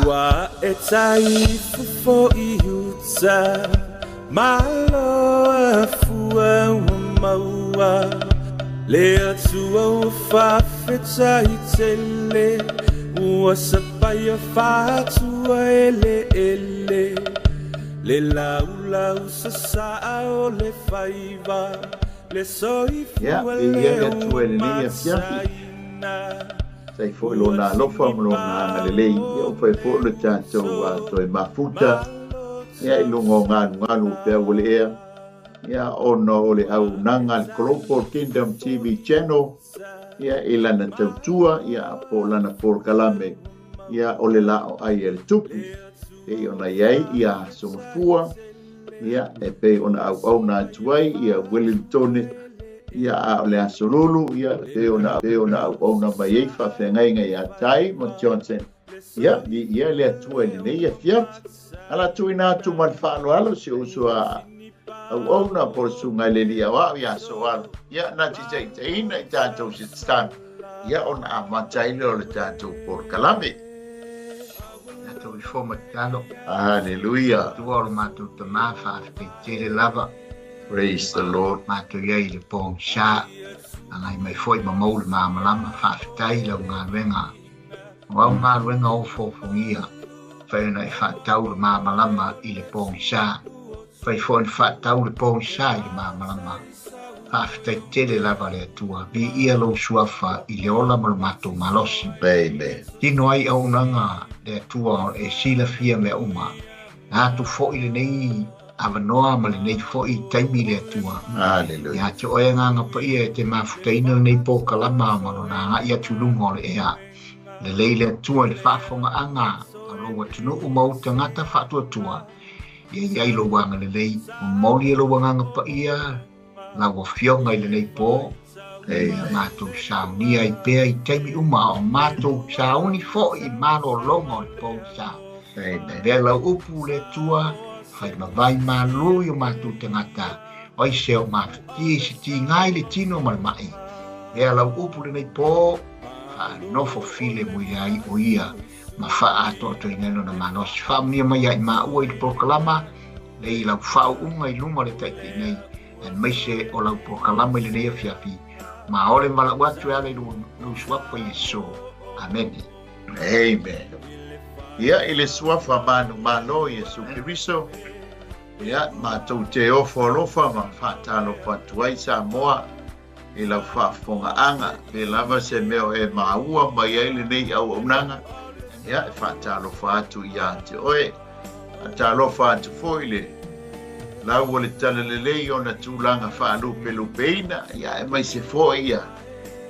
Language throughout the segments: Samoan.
Ua e taifu i uta Malo a fua ua maua Le atua ua fafeta i tele Ua sapaia fatua ele ele Le laulau sasaa o le faiva Le Ia, soifua e ia le le Atua i lenei afiafi. ua Sai foi lona alofa ma lona agalelei. Ia, ua fai foi le tatou toe mafuta. Ia, i luga o galugalu o peau o le ea. Ia, ona o le auaunaga a le Global Kingdom TV Channel. Ia, i lana tautua, ia, po o lana polokalame. Ia, o le laoai a le Tupu. Pei ona i ai, ia, aso Gafua. Ia, e pei ona auauna atu ai, ia, Wellingtone. Ia, a o le aso Lulu, ia, pei ona auauna mai ai faafeagaiga ia Tai ma Johnson. Ia, viia le Atua i lenei afiafi. Ala tuuina atu ma le faaaloalo si ou uso a auauna po o le susuga i le Alii Aoao ia Soalo. Ia, na te taitaiina i tatou se tatalo. Ia, ona amata ai lea o le tatou polokalame. Tatou ifo ma tatalo. Hallelujah. Atua o le matou tamā faafetai tele lava. Praise the Lord. Matou i ai i le pogisa, agai mai foi ma maua le malamalama, faafetai i lau galuega. O au galuega o fofogia, fai ona e faatau le malamalama i le pogisa, fai foi ona faatau le pogisa i le malamalama. Faafetai tele lava le Atua, viia lou suafa i le ola ma le matou malosi. Amen. Tino ai auaunaga le Atua e silafia mea uma. Na atu foi lenei avanoa ma lenei foi taimi le Atua. Hallelujah. Ia te oe agaga paia e te mafutaina lenei polokalama ma lona agai atu i luga o le ea. Lelei le Atua i le faafofogaaga a lou atunuu ma ou tagata faatuatua. Ia iai lou agalelei, momoli e lou agaga paia lau afioga i lenei po. Ia matou saunia ai pea i taimi uma o matou sauni foi i malologa o le pogisa. Amen. Avea lau upu le Atua, fai mavai malu i o matou tagata, o ai se o mafatia i se tiga i le tino ma le mai. Avea lau upu lenei po, faanofo file mui ai o ia, ma faaatoatoina ai lona malosi. Faamanuia mai ai maua i le polokalama, lei lau faauuga i luma o le taitai nei, aemaise o lau polokalama i lenei afiafi. Ma ole malau atu e ala i lou suafa Iesu. Amene. Amen. Ia, i le suafa manumalo Iesu Keriso, ia, matou te ofo alofa ma faatalofa atu ai Samoa i lau faafofogaaga. Pe lava se mea o e maua mai ai lenei auaunaga, ia, e faatalofa atu ia te oe. Faatalofa atu foi le lau o le talalelei ona tulaga faalupelupeina, ia, e mai se foi ia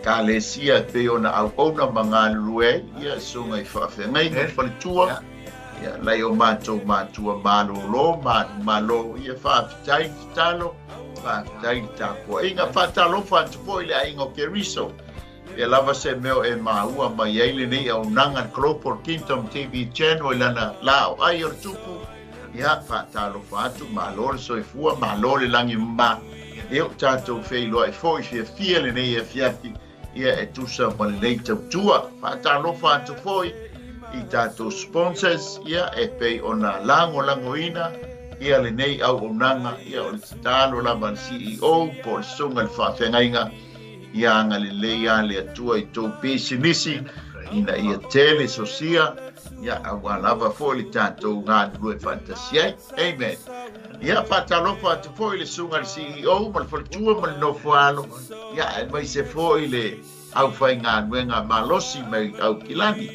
kalesia e pei ona auauna ma galulue ai, ia, susuga i faafeagaiga i faletua, ia, nai o matou matua malolo, manumalo, ia, faafetai tatalo, faafetai le tapuaiga. Faatalofa atu foi le aiga o Keriso. Ia lava se mea e maua mai ai lenei auaunaga le Global Kingdom TV Channel i lana laoai o le Tupu. Ia, faatalofa atu, malo le soifua, malo le lagi mama. Ia, o tatou feiloai foi fiafia lenei afiafi, ia e tusa ma lenei tautua. Faatalofa atu foi i tatou sponsors, ia e pei ona lagolagoina ia lenei auaunaga, ia o le tatalo lava a le CEO po o le susuga i le faafeagaiga, ia agalelei a le Atua i tou pisinisi ina ia tele sosia, ia aua lava foi le tatou galulue faatasi ai. Amen. Ia, faatalofa atu foi le susuga i le CEO ma le faletua ma le nofoalo, ia aemaise foi le aufaigaluega malosi mai Aukilani.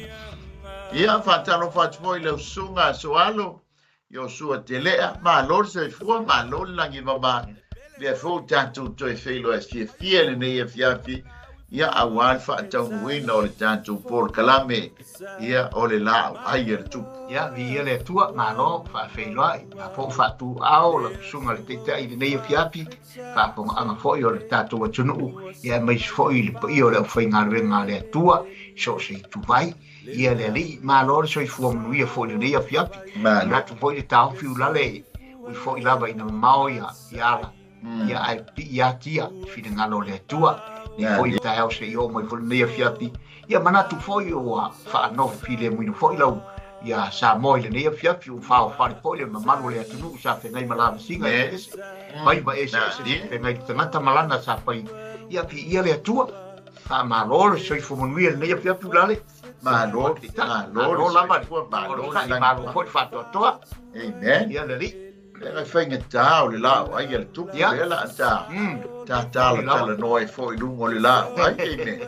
Ia, faatalofa atu foi lau susuga Soalo, Iosua Telea, malo le soifua, malo le lagi mama. Lea foi ua tatou toe feiloai fiafia lenei afiafi, ia aua le faataunuuina o le tatou polokalame, ia o le laoai a le Tupu. Ia, viia le Atua, malo faafeiloai, ma foi faatuao lau susuga le Taitai i lenei afiafi, faafofogaaga foi o le tatou atunuu, ia aemaise foi le paia o le aufaigaluega a le Atua, so o se ituvai. Ia le Alii, malo le soifua manuia foi i lenei afiafi. Manatu foi le taofi ulale ui foi lava ina mamao ia ala, ia ae pipii atia i finagalo o le Atua. Nei foi taeao seia oo mai foi lenei afiafi. Ia manatu foi ua faanofo filemuina foi lau ia Samoa i lenei afiafi, ua faofale foi le mamalu o le atunuu sa feagai ma lavasiga eseese, faiva eseese sa feagai le tagata ma lana sa fai. Ia viia le Atua, faamalo le soifua manuia i lenei afiafi ulale. Malo, malo lava le malo le malo foi le faatoatoa. Amen. Ia le alii. Le faigata o le laau ai a le tupu lea la ta ta tala talanoa ai foi i luga o le laau ai. Amen.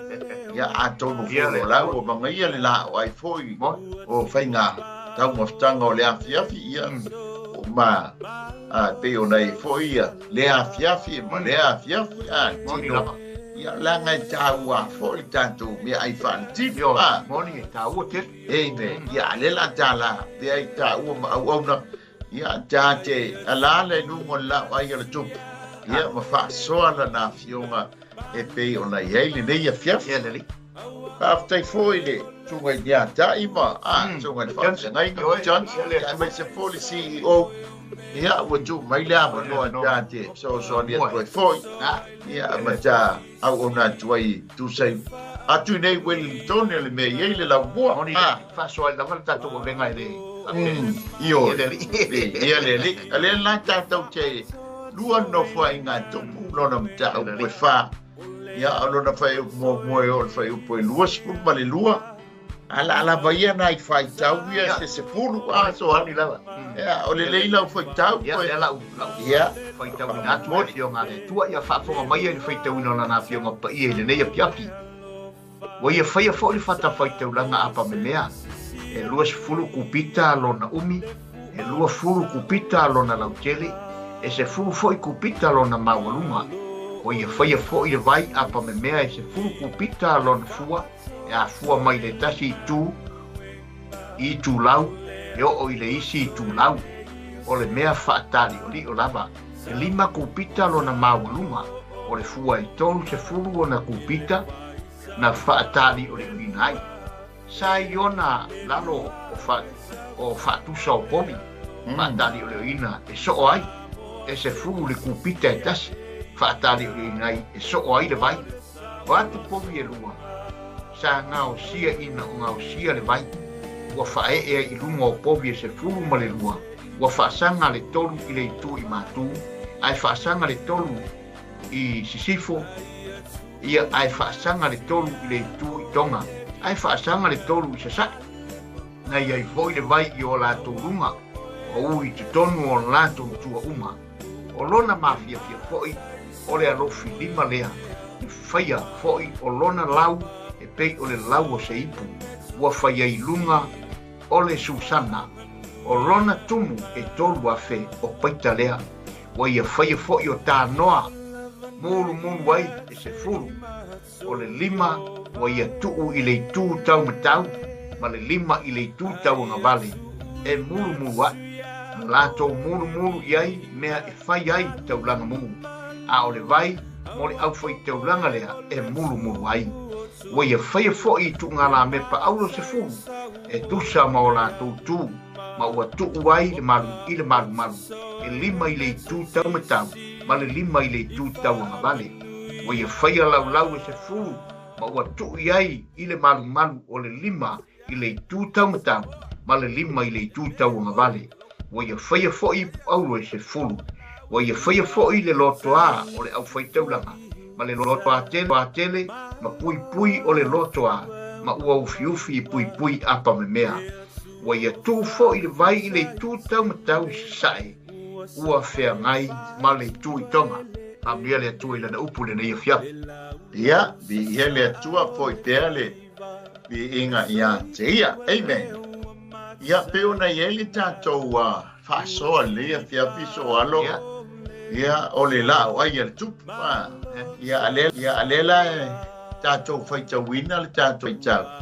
Ia atonu foi o la ua magaia le laau ai foi o faiga taumafataga o le afiafi. Ia o ma pei ona i foi ia le afiafi ma le afiafi a tino. Ia laga e taua foi le tatou meaai faaletino. Moni e taua tele. Amen. Ia le la tala pea i taua ma auauna. Ia tate alala i luga o le laau ai o le tupu. Ia ma faasoa lana afioga e pei ona i ai lenei afiafi. Ia le alii. Faafetai foi le susuga i Niatai ma susuga i le faafeagaiga Johnson, aemaise foi le CEO. Ia ua tuu mai le avanoa tate fesoasoani atu ai foi. Ia ma ta auauna atu ai tusai atu i nei Wellington le mea i ai le laumua. Moni faasoa ai lava le tatou avega e le Ioe. Ia le alii. A lea la tatou te lua nofoaiga tupu lona mataupu e 4. Ia o lona fuaiupu muamua e oo i le fuaiupu e 22. Ala lava ia nai faitau ia se 10 a soani lava. Ia o le lelei lau faitau. Ia lea lau Ia faitauina atu le afioga a le Atua. Ia faafofoga mai ai le faitauina o lana afioga paia i lenei afiafi. Ua ia faia foi le fatafaitaulaga apamemea, e 20 kupita lona umi, e 20 kupita lona lautele, e 10 foi kupita lona maualuga. Ua ia faia foi le vai apamemea e 10 kupita lona fua, e afua mai le tasi itu i itulau e oo i le isi itulau, o le mea faataliolio lava. E 5 kupita lona maualuga, o le fua e 30 ona kupita na faatalioliolina ai. Sa i ona lalo o faatusa o povi, faatalioliolina e soo ai, e 10 le kupita e tasi, faatalioliolina ai e soo ai le vai. O atu povi e 2, sa gaosia ina o gaosia le vai, ua faaee ai i luga o povi e 12, ua faasaga le 3 i le itu i matu, ae faasaga le 3 i sisifo, ia ae faasaga le 3 i le itu i tonga, ae faasaga le 3 i sasae. Na iai foi le vai i o latou luga, o ui totonu o latou tua uma. O lona mafiafia foi o le alofi lima lea, e faia foi o lona lau e pei o le lau o se ipu, ua faia i luga o le susana. O lona tumu e 3,000 o paita lea, ua ia faia foi o tānoa mulumulu ai e 10, o le 5 ua ia tuu i le itu taumatau, ma le 5 i le itu tauagavale, e mulumulu ai. Na latou mulumulu i ai mea e fai ai taulaga mu, a o le vai mo le aufaitaulaga lea e mulumulu ai. Ua ia faia foi i tuugalamepa aulo 10, e tusa ma o latou tu, ma ua tuu ai le malu i le malumalu, e 5 i le itu taumatau, ma le 5 i le itu tauagavale. Ua ia faia laulau e 10, ma ua tuu i ai i le malumalu o le 5 i le itu taumatau, ma le 5 i le itu tauagavale. Ua ia faia foi ipu aulo e 10. Ua ia faia foi le lotoa o le aufaitaulaga, ma le lotoa tele ma puipui o le lotoa, ma ua ufiufi i puipui apamemea. Ua ia tuu foi le vai i le itu taumatau i sasae, ua feagai ma le itu i tonga. Faamanuia le Atua i lana upu lenei afiafi. Ia, viia le Atua foi pea le viiga ia te ia. Amen. Ia pe ona i ai le tatou faasoa lenei afiafi soalo. Ia o le laau ai a le tupu. Ia a lea la e tatou faitauina le tatou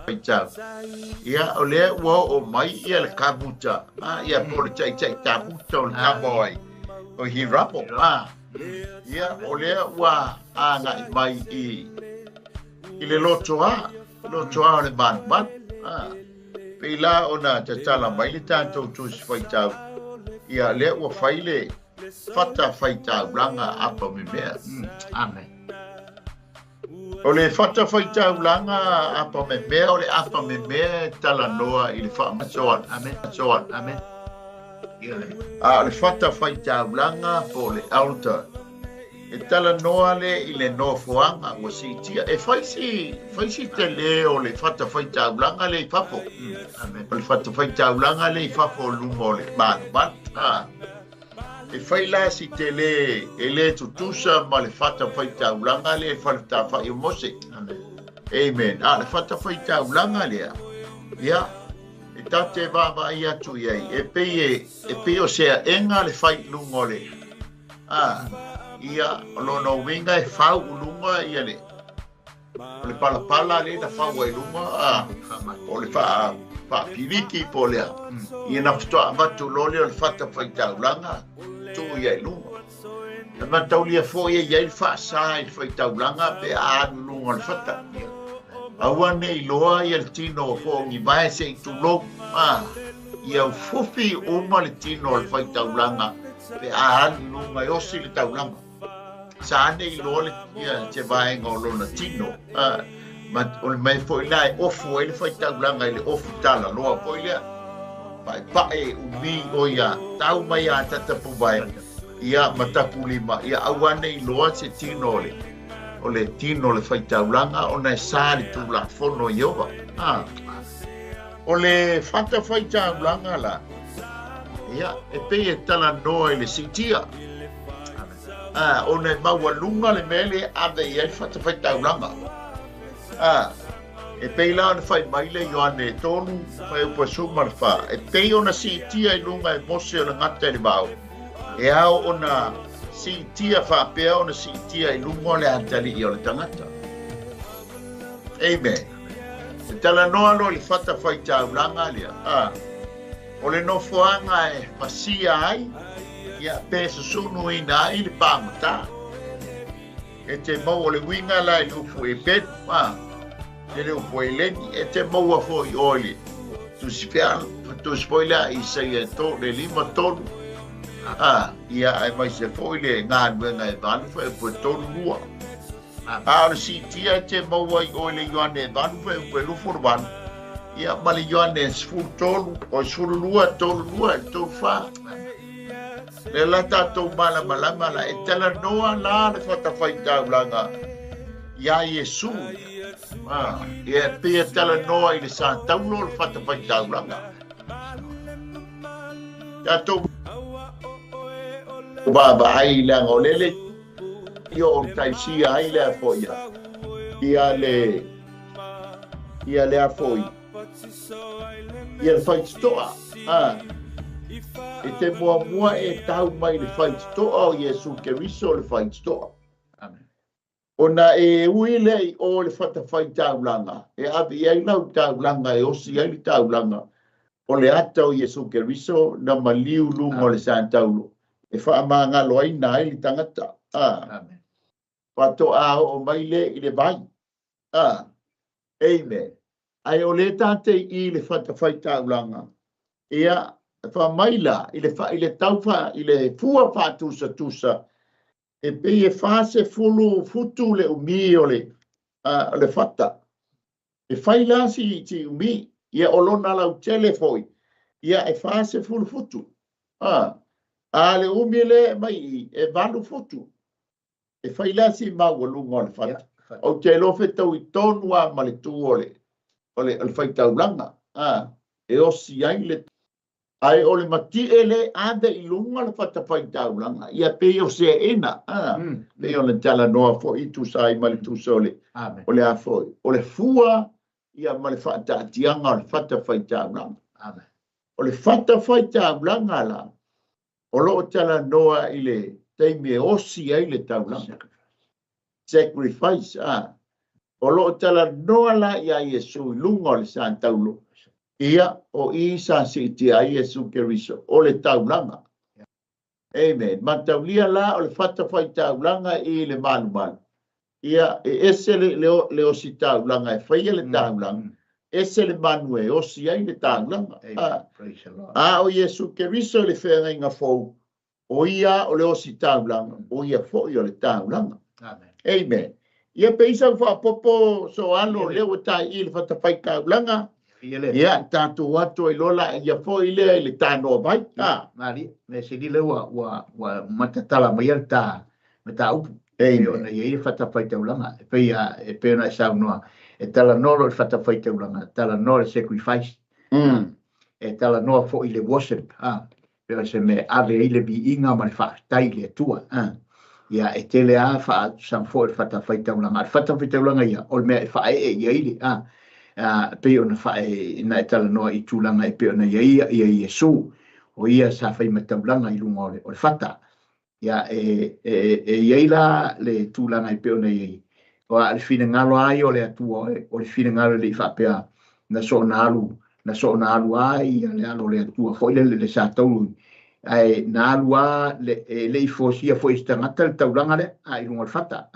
faitau. Ia o lea ua oo mai ia le kamuta. Ia po le taitai kamuta o le kamo ai o Hirapo. Ia o lea ua agai mai i le lotoa o le malumalu. Pei la ona tatala mai le tatou tusi faitau. Ia lea ua fai le fata faitaulaga apamemea. Amen. O le fatafaitaulaga apamemea o le apamemea e talanoa i le faamasoa. Amen. Soa. Amen. A o le fatafaitaulaga po o le altar e talanoa le i le nofoaga ua siitia. E fai si, fai si telē o le fatafaitaulaga le i fafo. Amen. O le fatafaitaulaga le i fafo o luma o le malumalu. A. E fai la si telē e lē tutusa ma le fatafaitaulaga le faletafa'i o Mose. Amen. Amen. A le fatafaitaulaga lea, ia, e tate vaavaai atu i ai, e pei e, e pei o se aega le fai i luga o le, a, ia, o lona uiga e fau i luga ia le, o le palapala le na fau ai luga, a, o le faa, faapiliki po o lea, ia na faatoa avatu loa lea o le fatafaitaulaga tuu i ai luga. E mataulia foi e i ai le faasā i le faitaulaga pe a alu i luga o le fata. Aua ne i loa ia le tino o foogivae se i tulou, a, ia ufufi uma le tino o le faitaulaga pe a alu i luga e osi le taulaga. Sa ane i loa le, ia, se vaega o lona tino. A, ma, o le mea foi la e ofu ai le faitaulaga i le ofu talaloa foi lea. Paepae umi o ia tau mai a tatapuvae, ia ma tapulima, ia aua ne i loa se tino o le, o le tino o le faitaulaga ona e sa le tulafono i Ieova. A. O le fatafaitaulaga la, ia, e pei e talanoa i le siitia. A, ona e maualuga le mea lea e ave i ai le fatafaitaulaga. A, e pei la ona fai mai le Ioane 3, fuaiupu 14, e pei ona siitia i luga e Mose o le gata i le vao, e ao ona siitia faapea ona siitia i luga o le atalii o le tagata. Amen. E talanoa loa i le fatafaitaulaga lea, a, o le nofoaga e pasia ai, ia, pe susunuina ai le pagota. E te maua o le uiga la i le upu Ebenu, a, e le upu Eleni, e te maua foi o i le tusi pea, tusi foi lea Isaia 3, le 5, 3, a, ia, aemaise foi le galuega e 8, fuaiupu e 3, 2. A o le siitia e te maua i o i le Ioane 8, fuaiupu e 28, ia, ma le Ioane 13, o 12, 3, 2, 3, 4. Le la tatou malamalama la, e talanoa la le fatafaitaulaga iā Iesu. A, ia, e pei e talanoa i le sataulo o le fatafaitaulaga. Tatou vaavaai leaga o lele i o taisia ai lea foi ia, ia le, ia lea foi, ia le faitotoa. A, e te muamua e tau mai le faitotoa o Iesu Keriso o le faitotoa. Amen. Ona e ui lea i o le fatafaitaulaga, e ave i ai lau taulaga e osi ai le taulaga o le ata o Iesu Keriso na maliu luga o le sataulo, e faamagalo ai na ai le tagata. A, Amen. faatoa oo mai le i le vai. A, amen. Ae o le tātei i le fatafaitaulaga, ia, faamai la, i le, fa, i le tau fa, i le fua faatusatusa, e pei e 40 futu le umi o le, a, o le fata. E fai la si, si umi, ia o lona lautele foi, ia e 40 futu. A, a le umi le mai i, e 8 futu. E fai la si maualuga o le fata. Ia. Ou te iloa fetaui tonu lava ma le tu o le, o le, o le faitaulaga. A, e osi ai le, ae o le matie le ave i luga le fatafaitaulaga, ia pei o se ena, a, pei o le talanoa foi tusa ai ma le tusa o le, Amen. o le a foi, o le fua, ia ma le faataatiaga o le fatafaitaulaga. Amen. O le fatafaitaulaga la, o loo talanoa i le taimi e osi ai le taulaga. Sacrifice, a. O loo talanoa la iā Iesu i luga o le sataulo, ia, o i sa siitia ai Iesu Keriso, o le taulaga. Amen. Mataulia la o le fatafaitaulaga i le malumalu. Ia, e ese le, le, le osi taulaga e faia le taulaga, ese le manu e osi ai le taulaga. Amen. A, Praise the Lord. a o Iesu Keriso i le feagaiga fou, o ia o le osi taulaga, o ia foi o le taulaga. Amen. Amen. Ia pe i sau faaopoopo Soalo lea ua taii i le fatafaitaulaga. Ia tatou atu ai loa laia foi lea i le tanoa vai. Malie, mea sili lea ua matatala mai le ta mataupu. Amen. Ona i ai le fatafaitaulaga. E pei ona e saunoa, e talanoa loa i le fatafaitaulaga, e talanoa i le sacrifice. E talanoa foi i le worship. Pe o se mea ave ai le viiga ma le faafetai i le Atua. Ia e tele lava faaatusana foi le fatafaitaulaga. A le fatafaitaulaga ia, o le mea e faaee i ai le pei ona na e talanoa i tulaga e pei ona i ai ia Iesu, o ia sa faimataulaga i luga o le fata. Ia e i ai la le tulaga e pei ona i ai. O le finagalo lava ia o le Atua, o le finagalo e le i faapea na soona alu lava ia le alo o le Atua foi le sa taulu, ae na alu lava e le i fosia foi e se tagata le taulaga lea i luga o le fata.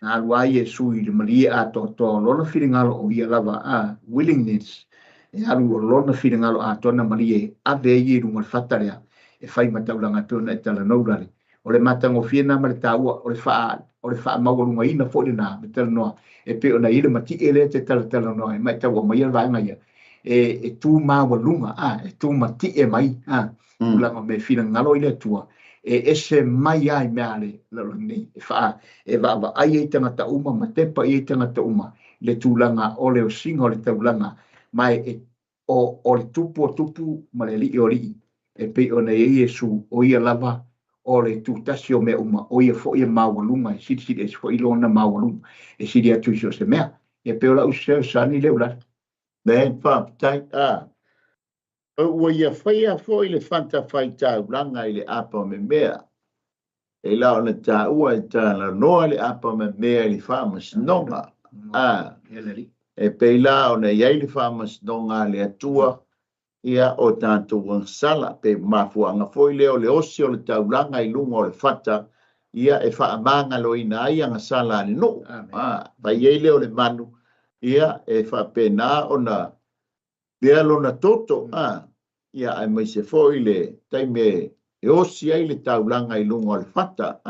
Na alu lava Iesu i le malie atoatoa o lona finagalo, o ia lava willingness, e alu o lona finagalo atoa na malie ave ai i luga o le fata lea e fai ma taulaga e pei ona e talanoa lale. O le matagofie na ma le taua, o le faamaualugaina foi lena me talanoa e pei ona i le matie lea te talatalanoa e mai taua mai le vaega ia e tu maualuga, e tu matie mai tulaga me finagalo i le Atua e ese mai ai mea le lalolagi nei e vaavaai ai tagata uma ma tepa i ai tagata uma le tulaga o le osiga o le taulaga ma e o le tupu o tupu ma le alii o alii e pei ona i ai Iesu, o ia lava o le tutasi o mea uma, o ia foi e maualuga, e silisili ese foi lona maualuga e sili atu i so o se mea. Ia pei o lau fesoasoani lea Uilale. Amen, faafetai. Ua ia faia foi le fatafaitaulaga i le apamemea. E la ona taua e talanoa le apamemea i le faamasinoga. E pei la ona i ai le faamasinoga a le Atua, ia o tatou agasala, pe mafuaaga foi lea o le osi o le taulaga i luga o le fata, ia e faamagaloina ai agasala a le nuu. Fai ai lea o le manu, ia e faapena ona lea lona toto, ia aemaise foi le taimi e osi ai le taulaga i luga o le fata.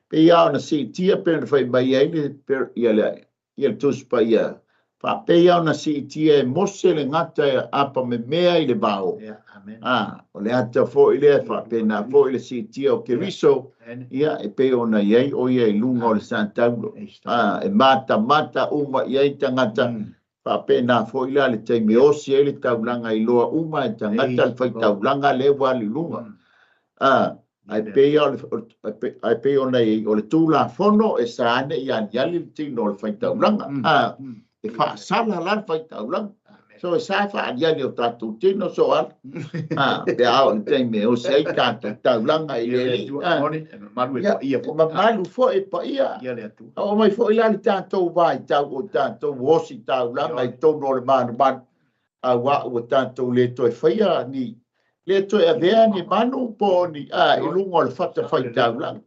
Pe ia ona siitia pe ona fai mai ai le ia le Tusi Paia, faapea ona siitia e Mose le gata e apamemea i le vao. O le ata foi lea faapena foi le siitia o Keriso, ia e pei ona i ai o ia i luga o le sataulo. E matamata uma i ai tagata, faapena foi la le taimi e osi ai le taulaga i loa uma e tagata le faitaulaga lea ua alu i luga. Ai pei ona i ai o le Tulafono e sa ane i aliali le tino o le faitaulaga. E faasala la le faitaulaga. So e sa faaliali o tatou tino so ala. Pe a o le taimi e osi ai tatou taulaga i le alii. Mamalu foi e paia. O mai foi la le tatou vaitau o tatou osi taulaga i totonu o le manumanu. Auā ua tatou le toe faia ni le toe avea ni manu po o ni i luga o le fatafaitaulaga.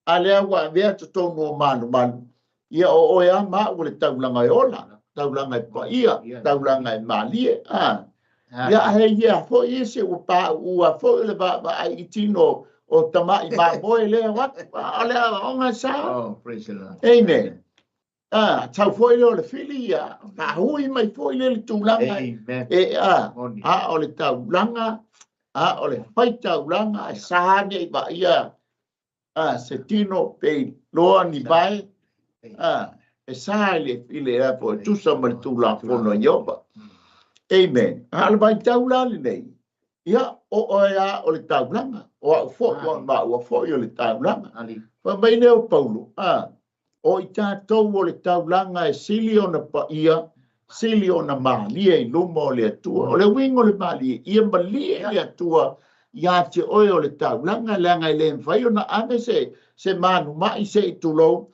A lea ua avea totonu o manumanu, ia o oe a ma au o le taulaga e ola, taulaga e paia, taulaga e malie. Ia ae ia foi ese ua paua foi le vaavaai i tino o tamai mamoe lea o atu. O le aoaoga sa. Oh, praise the Lord. Amen. Tau foi lea o le fili, ia, fahui mai foi lea le tulaga. Amen. E, a o le taulaga, a o le faitaulaga, e sa ane i vaia, se tino pe loa ni vai, e sa i le apo, e tusa ma le Tulafono a Ieova. Amen. A le vaitau la lenei, ia, o oe a o le taulaga, o au foi, o maua foi o le taulaga. Fai mai lea o Paulo, o i tatou o le taulaga e sili ona paia, sili ona malie i luma o le Atua. O le uiga o le malie, ia malie le Atua ia te oe o le taulaga, leaga e le mafai ona ave se manumai se i tulou,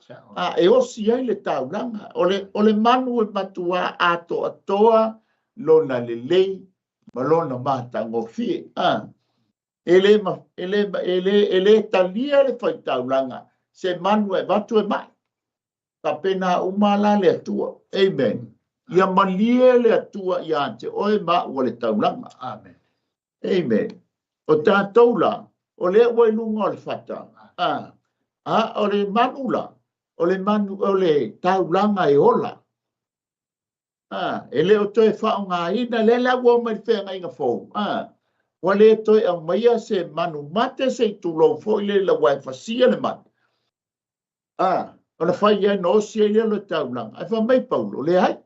e osi ai le taulaga. O le manu e matua atoatoa lona lelei ma lona matagofie. E le talia le faitaulaga, se manu e avatu e mai. Faapena uma la le Atua. Amen. Ia malie le Atua ia te oe ma ua le taulaga. Amen. Amen. O tatou la, o lea ua i luga o le fata. A o le manu la, O le manu, o le taulaga e ola. A, e le o toe faaaogaina lea la ua oo mai i le feagaiga fou. A, ua le toe aumaia se manu mate se i tulou foi le ua e fasia le manu. A, ona fai ai na osi ai lea o le taulaga. Ae fai mai Paulo, leai,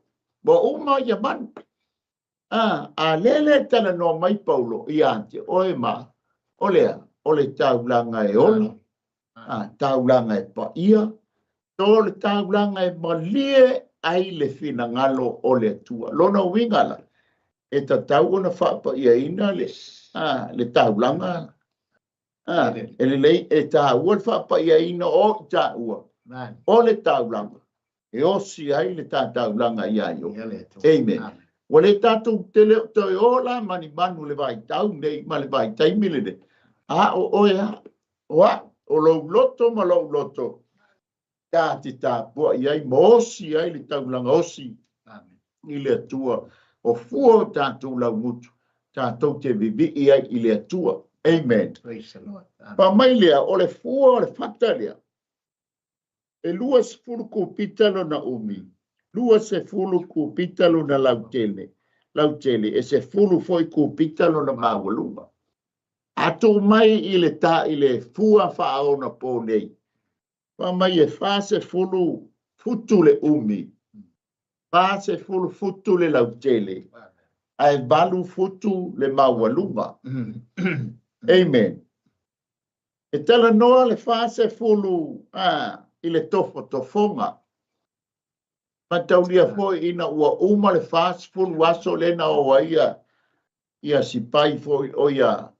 ua uma ia manu. A, a lea le talanoa mai Paulo ia te oe ma o lea, o le taulaga e ola, a, taulaga e paia, to le taulaga e malie ai le finagalo o le Atua. Lona uiga la, e tatau ona faapaiaina le, a, le taulaga. A, e lelei, e taua le faapaiaina o i taua o le taulaga e osi ai le ta taulaga ia io. Amen. Ua le tatou te le o toe ola ma ni manu le vaitau nei ma le vaitaimi lenei. A o oe a, o au, o lou loto ma lou loto, ta te tapuai ai ma osi ai le taulaga osi i le Atua. O fua o tatou laugutu, tatou te vivii ai i le Atua. Amen. Praise the Lord. Amen. Pa mai lea, o le fua o le fata lea, e 20 kupita lona umi, 20 kupita lona lautele, lautele, e 10 foi kupita lona maualuga. A tuu mai i le ta i le fua faaonapo nei, fa mai e 40 futu le umi, 40 futu le lautele, ae 8 futu le maualuga. Amen. E talanoa le 40 a, i le tofotofoga. Mataulia foi ina ua uma le 40 aso le na o ai ia, ia sipai foi o ia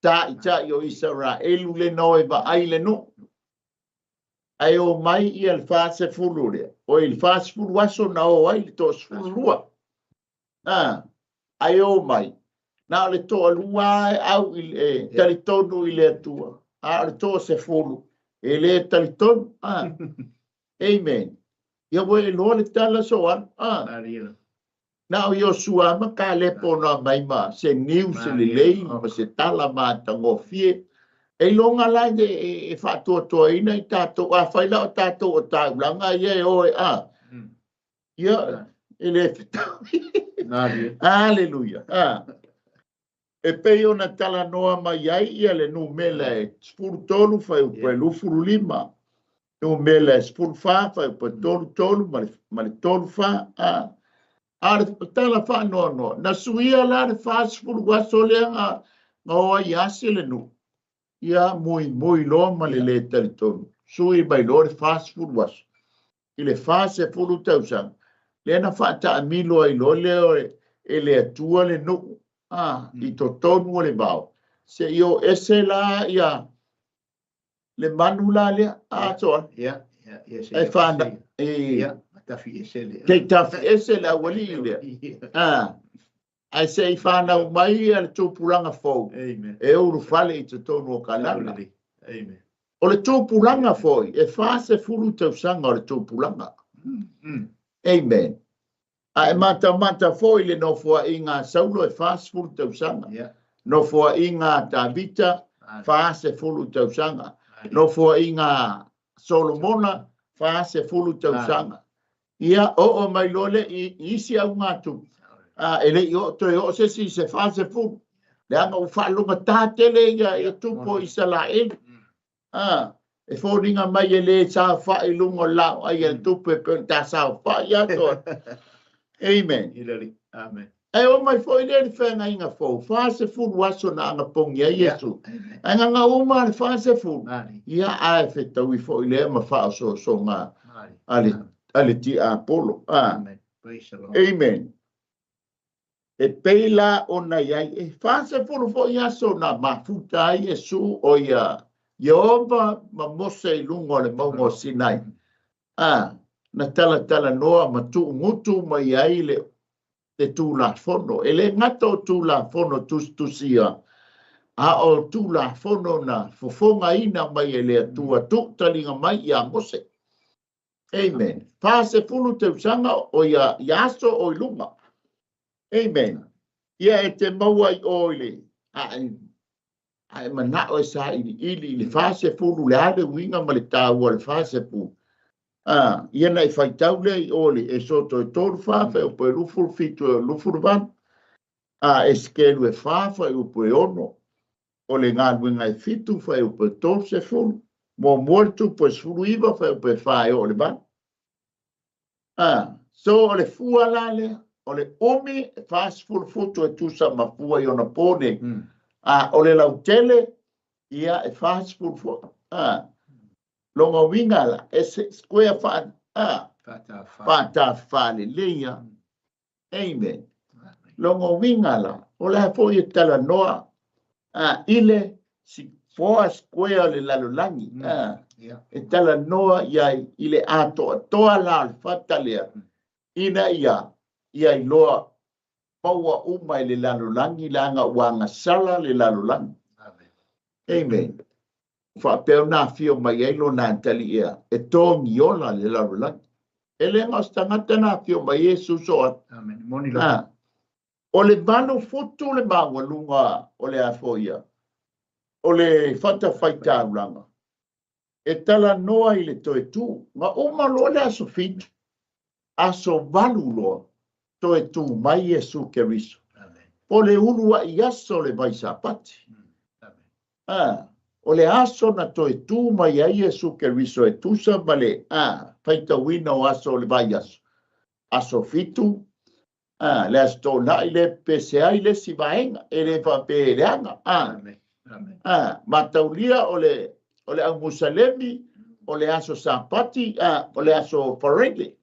taʻitaʻi o Isaraelu le na o e vaai le nuu. Ae o mai ia le 40 lea, o i le 40 aso na o ai le 12. A, ae o mai, na o le toalua e au i le talitonu i le Atua, a o le 10 e le talitonu. A, amen. Ia ua iloa le tala so alu. A, na o Iosua ma Kalepo na mai ma se niu se lelei ma se tala matagofie. E iloga la e faatuatuaina i tatou, a fai la o tatou o taulaga ia e o e a. Ia, e le fetau. Aleluia. A. E pei ona talanoa mai ai ia le numera e 13 fuaiupu e 25, numera e 14 fuaiupu e 33 ma le 34. A. A o le tala faanoanoa, na suia la le 40 aso lea na o ai ase le nuu. Ia muimui loa ma le le talitonu. Sui mai loa le 40 aso. I le 40 tausaga, lea na faataamilo ai loa lea e le Atua le nuu, a, i totonu o le vao. Se i o ese la ia le manu la lea, a toa. Ia, ia, ia, Ai whana, e, ia, tafi ese le. Te tafi ese le aualii lea. A, ae se i whanau mai ia le tupulaga fou. Amen. E ulufale i totonu o Kanana. Amen. O le tupulaga foi, e 40 tausaga o le tupulaga. Amen. A e matamata foi le nofoaiga a Saulo e 40 tausaga. Nofoaiga a Tavita, 40 tausaga. Nofoaiga a Solomona, 40 tausaga. Ia, oo mai loa le i isi augatupu. A, e le i oo toe oo se isi i se 40. Leaga ua faalogata tele ia, ia tupu o Isaraelu. A, e foliga mai e le saofai i luga o le laoai a le tupu e pei ona ta saofai atoa. Amen. Amen. Ae o mai foi lea i le feagaiga fou, 40 aso na agapogi ai Iesu. Ae gaga uma le 40. Ia, ae fetaui foi lea ma faaosoosoga a le, a le tiapolo. A. Amen. Praise the Lord. Amen. E pei la ona i ai, e 40 foi aso na mafuta ai Iesu o ia Ieova ma Mose i luga o le mauga o Sinai. A, na talatalanoa ma tuugutu mai ai le, le Tulafono. E le gata o Tulafono tusitusia, a o Tulafono na fofogaina mai e le Atua tuutaliga mai ia Mose. Amen. 40 tausaga o ia, ia aso o i luga. Amen. Ia e te maua i o i le, a, Ae manao e sailiili i le 40, le a le uiga ma le taua o le 40? Ia na e faitau lea i o le Esoto e 3 4 fuaiupu e 27 e 28, Esekelu e 4 fuaiupu e 6, o le galuega e 7 fuaiupu e 30, muamua le tupu e 19 fuaiupu e 4 e oo i le 8. So o le fua la lea, o le umi e 40 futu e tusa ma fua i ona po nei. O le lautele, ia e 40 futu. Lona uiga la, e se square faatafa lelei. Amen. Lona uiga la, o le a foi e talanoa i le four square o le lalolagi. E talanoa iai i le atoatoa la o le fata lea, ina ia iloa maua uma i le lalolagi, leaga ua agasala le lalolagi. Amen. Faapea ona afio mai ai lona ataliia e togiola le lalolagi. E le ga o se tagata na afio mai e suso atu. Amen. Moni lava. O le 8 futu le maualuga o le afoia, o le fatafaitaulaga, e talanoa i le toe tu. Na uma loa le aso 7, aso 8 loa, toe tu mai Iesu Keriso. O le ulu ai aso le vaisapati. O le aso na toe tu mai ai Iesu Keriso e tusa ma le faitauina o aso o le vai aso. Aso 7, le aso tōnai le pese ai le si vaenga, e le whape leanga. Mataulia o le au Musalemi, o le aso sapati, o le aso Friday.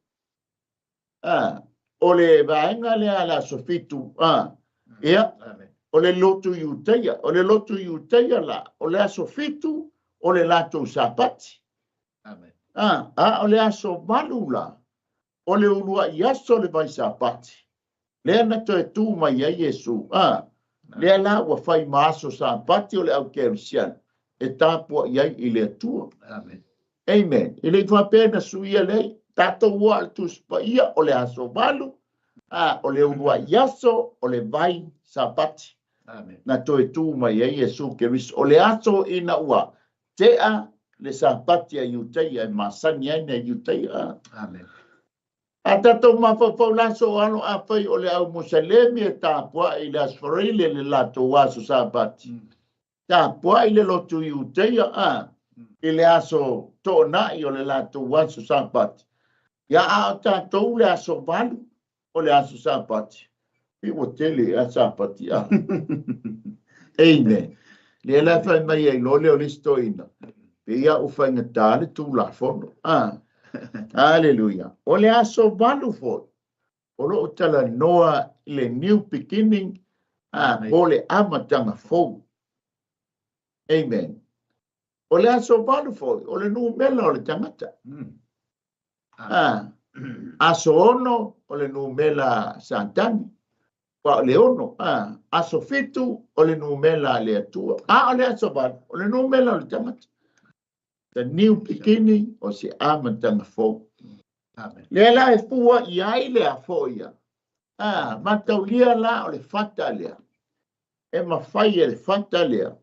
O le vaenga lea le aso 7, ia, o le lotu Iutaia, o le lotu Iutaia la, o le aso 7, o le latou sapati. O le aso 8 la, o le ulua i aso le vai sapati. Lea na toe tu mai ai Iesu. Lea la ua fai ma aso sapati o le au kerisiano, e tapua i ai i le Atua. Amen. I le faapea na suia lei, tatou ua le tusipaia o le aso 8, o le ulua i aso o le vai sapati. Na toe tu mai ai Iesu Keriso. O le aso ina ua tea le sapati a Iutaia e masani ai na Iutaia. Amen. A tatou mafaufau laso o alo afai o le au Musalemi e tapua i le aso Farile le latou aso sapati. Tapua i le lotu Iutaia i le aso toonai o le latou aso sapati. Ia a o tatou le aso 8 o le aso sapati. I ua tele a sapati. Amen. Le la fai mai ai lo le o le stoina. Pe ia u faigata le Tulafono. Hallelujah. O le aso 8 foi, o loo talanoa i le new beginning, po le amataga fou. Amen. O le aso 8 foi, o le numera o le tagata. Aso 6, o le numera Satani. O le 6, aso 7, o le numera le Atua. O le aso 8, o le numera o le tagata. The new beginning o se amataga fou. Lea la e fua i ai le afoia. Mataulia la o le fata lea. E mafai e le fata lea.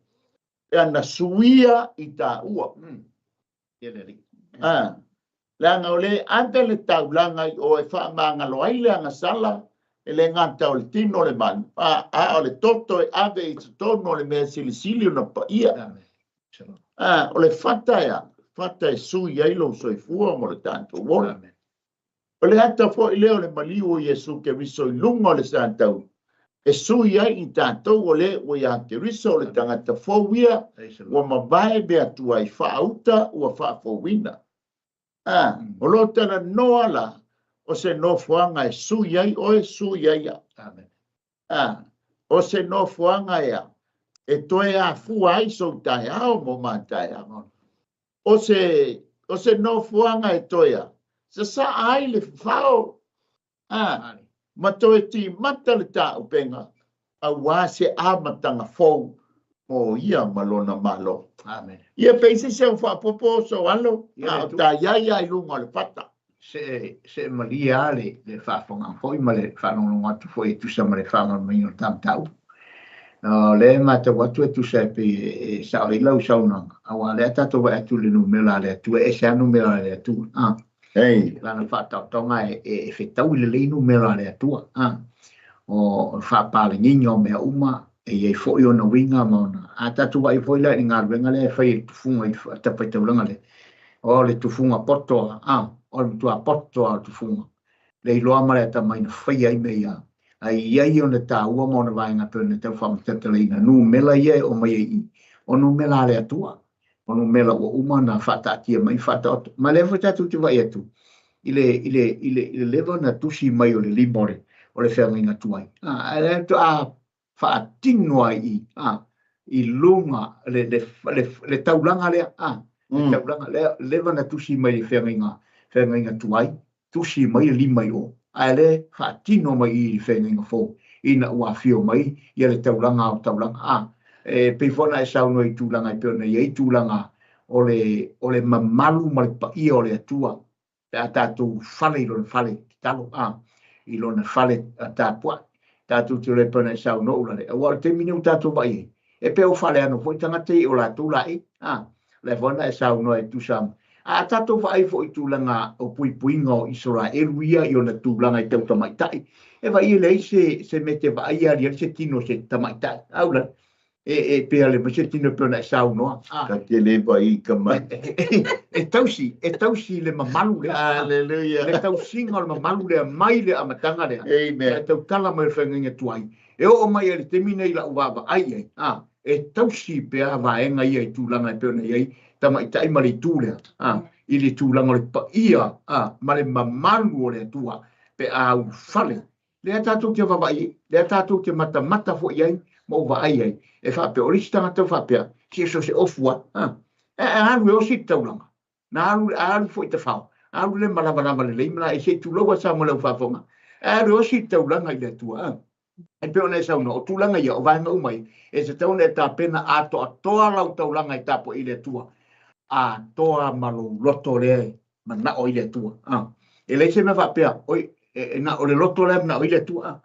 E ana suia i tāua. Leaga o le ave le taulaga i o e faamagalo ai le agasala, e le gata o le tino o le manu. A o le toto e ave i totonu o le mea silisili ona paia. O le fata ea, fata e sui ai lou soifua mo le tatou ola. O le ata foi lea o le maliu o Iesu Keriso i luga o le satauli, e sui ai i tatou o le ua ia Keriso o le tagata fou ia, ua mavae mea tuai faauta ua faafouina. O lo talanoa la, o se nofoaga e sui ai oe, sui ai au. O se nofoaga ea, e toe afua ai sou taeao mo mataeao. O se nofoaga e toe sasaa ai le fafao, ma toe timata le taupenga, auā se amataga fou mo ia ma lona malo. Ia peise se au faapopo o sou alo, a o taiai ai luga o le fata. Se malia le faafofoga foi ma le faalogologo atu foi e tusa ma le faamalamalamaina o le ta mataupu. O lea e matau atu e tusa e pei e sao ai lau saunoaga, aua o lea tatou vaai atu i le numera a le Atua, e ese lava numera a le Atua. A. Ei. Lana faataotoga e fetaui lelei numera a le Atua. A. O le faapalegiga o mea uma, e i ai foi ona uiga ma ona... A tatou vaai foi la i le galuega lea e fai e le tufuga i le tafaitaulaga lea, o le tufuga poto lava, a, o le matua poto lava o le tufuga. Le iloa ma le atamai na faia ai mea ia, ae i ai ona taua ma ona vaega pei ona tau faamatalatalaina, numera ia e aumai ai i i, o numera a le Atua, o numera ua uma ona faataatia mai ma faataoto. Ma lea foi tatou te vaai atu i le, i le, i le, i le leva ona tusi mai o le lima o le, o le feagaiga tuai, ae lea faatoa faatino ai i, a, i luga le, le, le, le taulaga lea, a, le taulaga lea, leva na tusi mai le feagaiga, feagaiga tuai, tusi mai le lima i o, ae le faatino mai i le feagaiga fou, ina ua afio mai ia le taulaga o taulaga, a. E pei foi ona e saunoa i tulaga e pei ona i ai tulaga o le, o le mamalu ma le paia o le Atua, pe a tatou fale i lona fale tatalo, a, i lona fale tapuai, tatou te iloa e pei ona e saunoa Ulale, aua o le taimi nei ua tatou vaai ai, e pei ua faaleano foi tagata ia i o latou laei, a, lea foi na e saunoa e tusa ma. A tatou vaai foi i tulaga o puipuiga o Isaraelu ia i ona tulaga i tau tamaitai, e vaai e leai se, se mea e te vaai aliali se tino o se tamaitai, a Ulale? E, e pei a le mai se tino e pei ona e saunoa. Ah. Ta te le vaai i ka mai. E tausi, e tausi le mamalu lea. Hallelujah. Le tausiga o le mamalu lea mai le amataga lea. Amen. E tautala mai le feagaiga tuai. E oo mai ai le taimi nei lau vaavaai i ai. Ah, e tausi pea vaega ia i tulaga e pei ona i ai tamaitai ma le itu lea. Ah, i le tulaga o le paia ah, ma le mamalu o le Atua pe a ulufale Lea tatou te vaavaai ai, lea tatou te matamata foi i ai ma ou vaai ai, e faapea, o le isi tagata ua faapea, se so o se ofu lava, a, e alu e osi le taulaga, na alu, a alu foi i tafao, alu le malavalava lelei ma laei, se i tulou lava Samoa i lau faafofoga, ae alu e osi le taulaga i le Atua, a. E pei ona e saunoa, o tulaga ia, o vaega uma ia, e tatau ona e tapena atoatoa lau taulaga e tapuai i le Atua, atoa ma lou loto lea e manao ai le Atua. A. E leai se mea faapea, oi, e, e na o le loto lea e manao ai le Atua. A.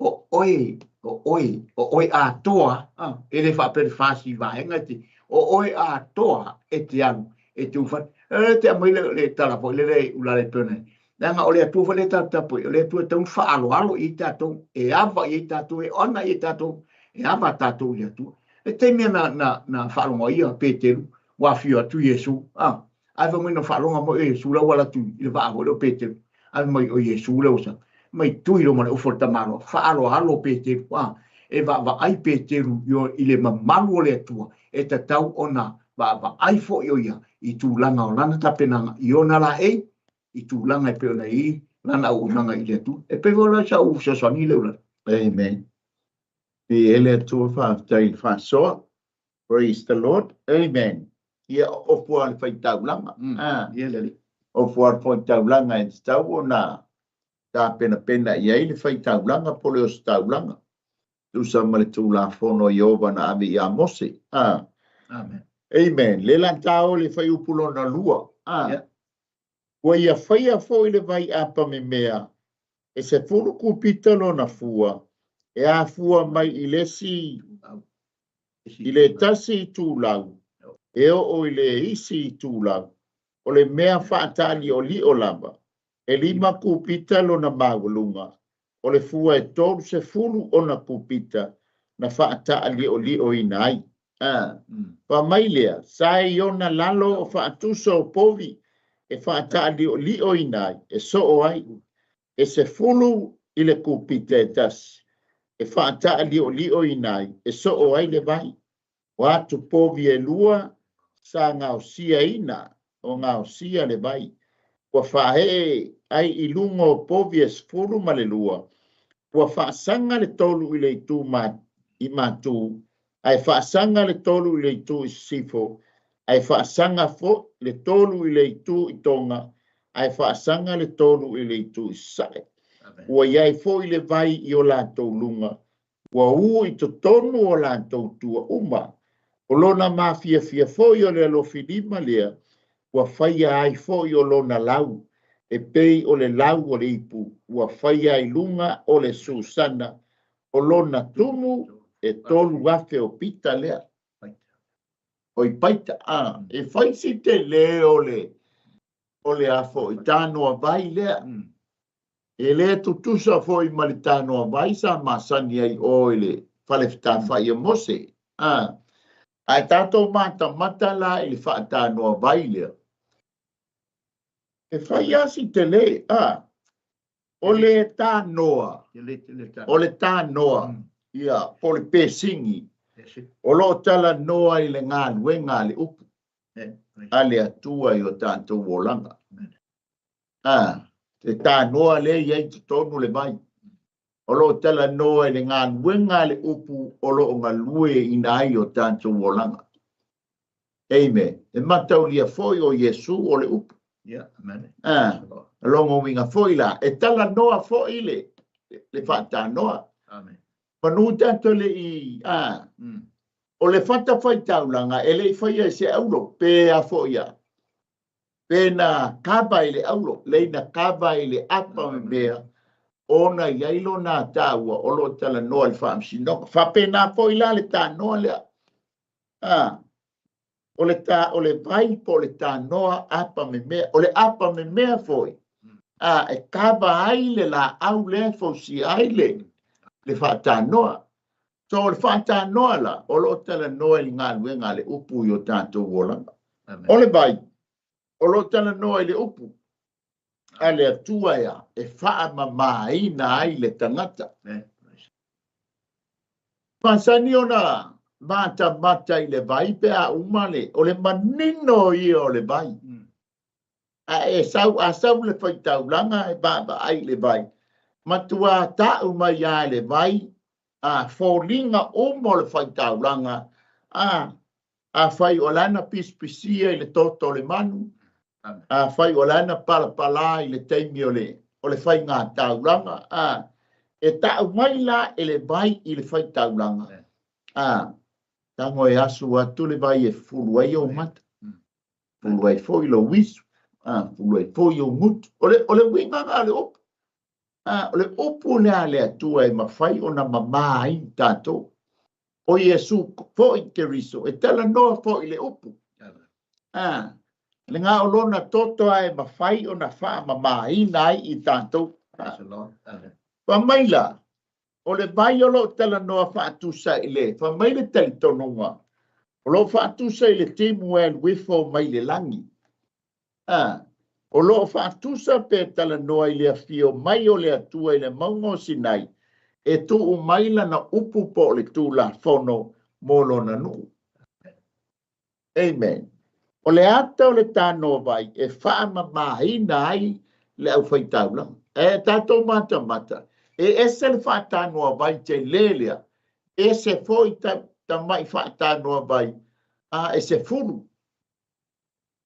O oe, o oe, o oe atoa, a. E le faapea le fasi vaega e te, o oe atoa e te alu, e te ulufale. E te aumai le, le tala foi lele ulale e pei ona, leaga o le Atua foi lea e tatou tapuai, o le Atua e tatau ona faaaloalo i ai tatou, e ava i ai tatou, e ona i ai tatou, e ava tatou i le Atua. Le taimi na, na, na faalogo ai ia Peteru, ua afio atu Iesu, a. Ae fai mai na faaloga mai o Iesu la ua alu atu i le vaa foi lea o Peteru. Ae fai mai o Iesu lea ua sau. Mai tui loa ma le ofo o le tamaloa. Faaaloalo Peteru, a, e vaavaai Peteru i le mamalu o le Atua, e tatau ona vaavaai foi o ia i tulaga o lana tapenaga i ona laei, i tulaga e pei ona i ai lana auaunaga i le Atua. E pei foi la sau fesoasoani lea Ulale. Amen. Viia le Atua, faafetai i le faasoa. Praise the Lord. Amen. Ia, o ofu lava le faitaulaga. Ah. Ia le Alii. Ofu lava le faitaulaga e tatau ona tapenapena i ai le faitaulaga po o le ositaulaga. Tusa ma le Tulafono a Ieova na ave ia Mose. Ah. Amen. Amen. Le la ta o le fuaiupu lona lua. Ah. Yeah. Ua ia faia foi le vai apamemea e 10 kupita lona fua, e afua mai i le isi i le tasi itulau e oo i le isi itulau, o le mea faataalioliio lava, e lima kupita lona maualuga, o le fua e 30 ona kupita na faataalioliioina ai. A, fai mai lea, sa i ona lalo o faatusa o povi e faataalioliioina ai, e soo ai, e 10 i le kupita e tasi, e faataalioliioina ai, e soo ai le vai. O atu povi e lua sa gaosiaina, o gaosia le vai, ua faaee ai i luga o povi e 12, ua faasaga le tolu i le itu i matu, ae faasaga le tolu i le itu i sisifo, ae faasaga foi le tolu i le itu i toga, ae faasaga le tolu i le itu i sasae. Ua i ai foi le vai i o latou luga, ua u i totonu o latou tua uma. O lona mafiafia foi o le alofilima lea, ua faia ai foi o lona lau, e pei o le lau o le ipu, ua faia i luga o le susana, o lona tumu E 3,000 o pita lea. Oi paita. A, e fai si telē o le o le a foi tanoa vai lea. E le tutusa foi ma le tanoa vai sa masani ai o i le fale fetafai o Mose. A, ae tatou matamata la i le faatanoa vai lea. E fai lava si telē. A, o le tanoa, o le tanoa, ia, po o le pesini, o lo o talanoa i le galuega a le upu a le Atua i o tatou olaga. A, le tanoa lea e i ai i totonu le vai, o lo o talanoa i le galuega a le upu o lo o galueaiina ai o tatou olaga. Amen. E mataulia foi o Iesu o le upu. A, o lona uiga foi la, e talanoa foi le, le faatanoa. Manu tatou le i, a, o le fatafaitaulaga e le i faia e se aulo, pe a foi a, pe na kava i le aulo, lei na kava i le apa me mea, ona i ai lona taua o lo o talanoa i le faamasinoga. Faapena foi la le tanoa lea. A, o le ta, o le vai po o le tanoa apa me mea, o le apa me mea foi, a, e kava ai le laau lea e fausia ai le, le faatanoa. So o le faatanoa la, o lo o talanoa i le galuega a le upu i o tatou olaga. O le vai, o lo o talanoa i le upu a le Atua ea e faamamaina ai le tagata. Masani ona matamata i le vai pe a uma le, o le manino ia o le vai. A e sau, a sau le faitaulaga e vaavaai i le vai, matua ta'u mai lava e le vai a foliga uma o le faitaulaga, a afai o lana pisipisia i le toto o le manu, afai o lana palapala i le taimi o le o le faigataulaga, a e ta'u mai la e le vai i le faitaulaga, a tago e asu atu le vai e fufulu ai ou mata, fufulu ai foi lou isu, a fufulu ai foi ou gutu. O le o le uiga lena o le upu. A o le upu lea a le Atua e mafai ona mamā ai tatou. O Iesu foi Keriso e talanoa foi i le upu. A, le ga o lona toto lava e mafai ona faamamāina ai i tatou. Fai mai la, o le vai o lo o talanoa faatusa i le, fai mai le talitonuga, o lo o faatusa i le timu e alu ifo mai le lagi. A, o lo o faatusa pe talanoa i le afio mai o le Atua i le mauga o Sinai e tuu mai lana upu po o le Tulafono mo lona nuu. Amen. O le ata o le tanoavai e faamamāina ai le aufaitaulaga. E tatou matamata, e ese le faatanoavai telē lea, ese foi tamai faatanoavai a e 10.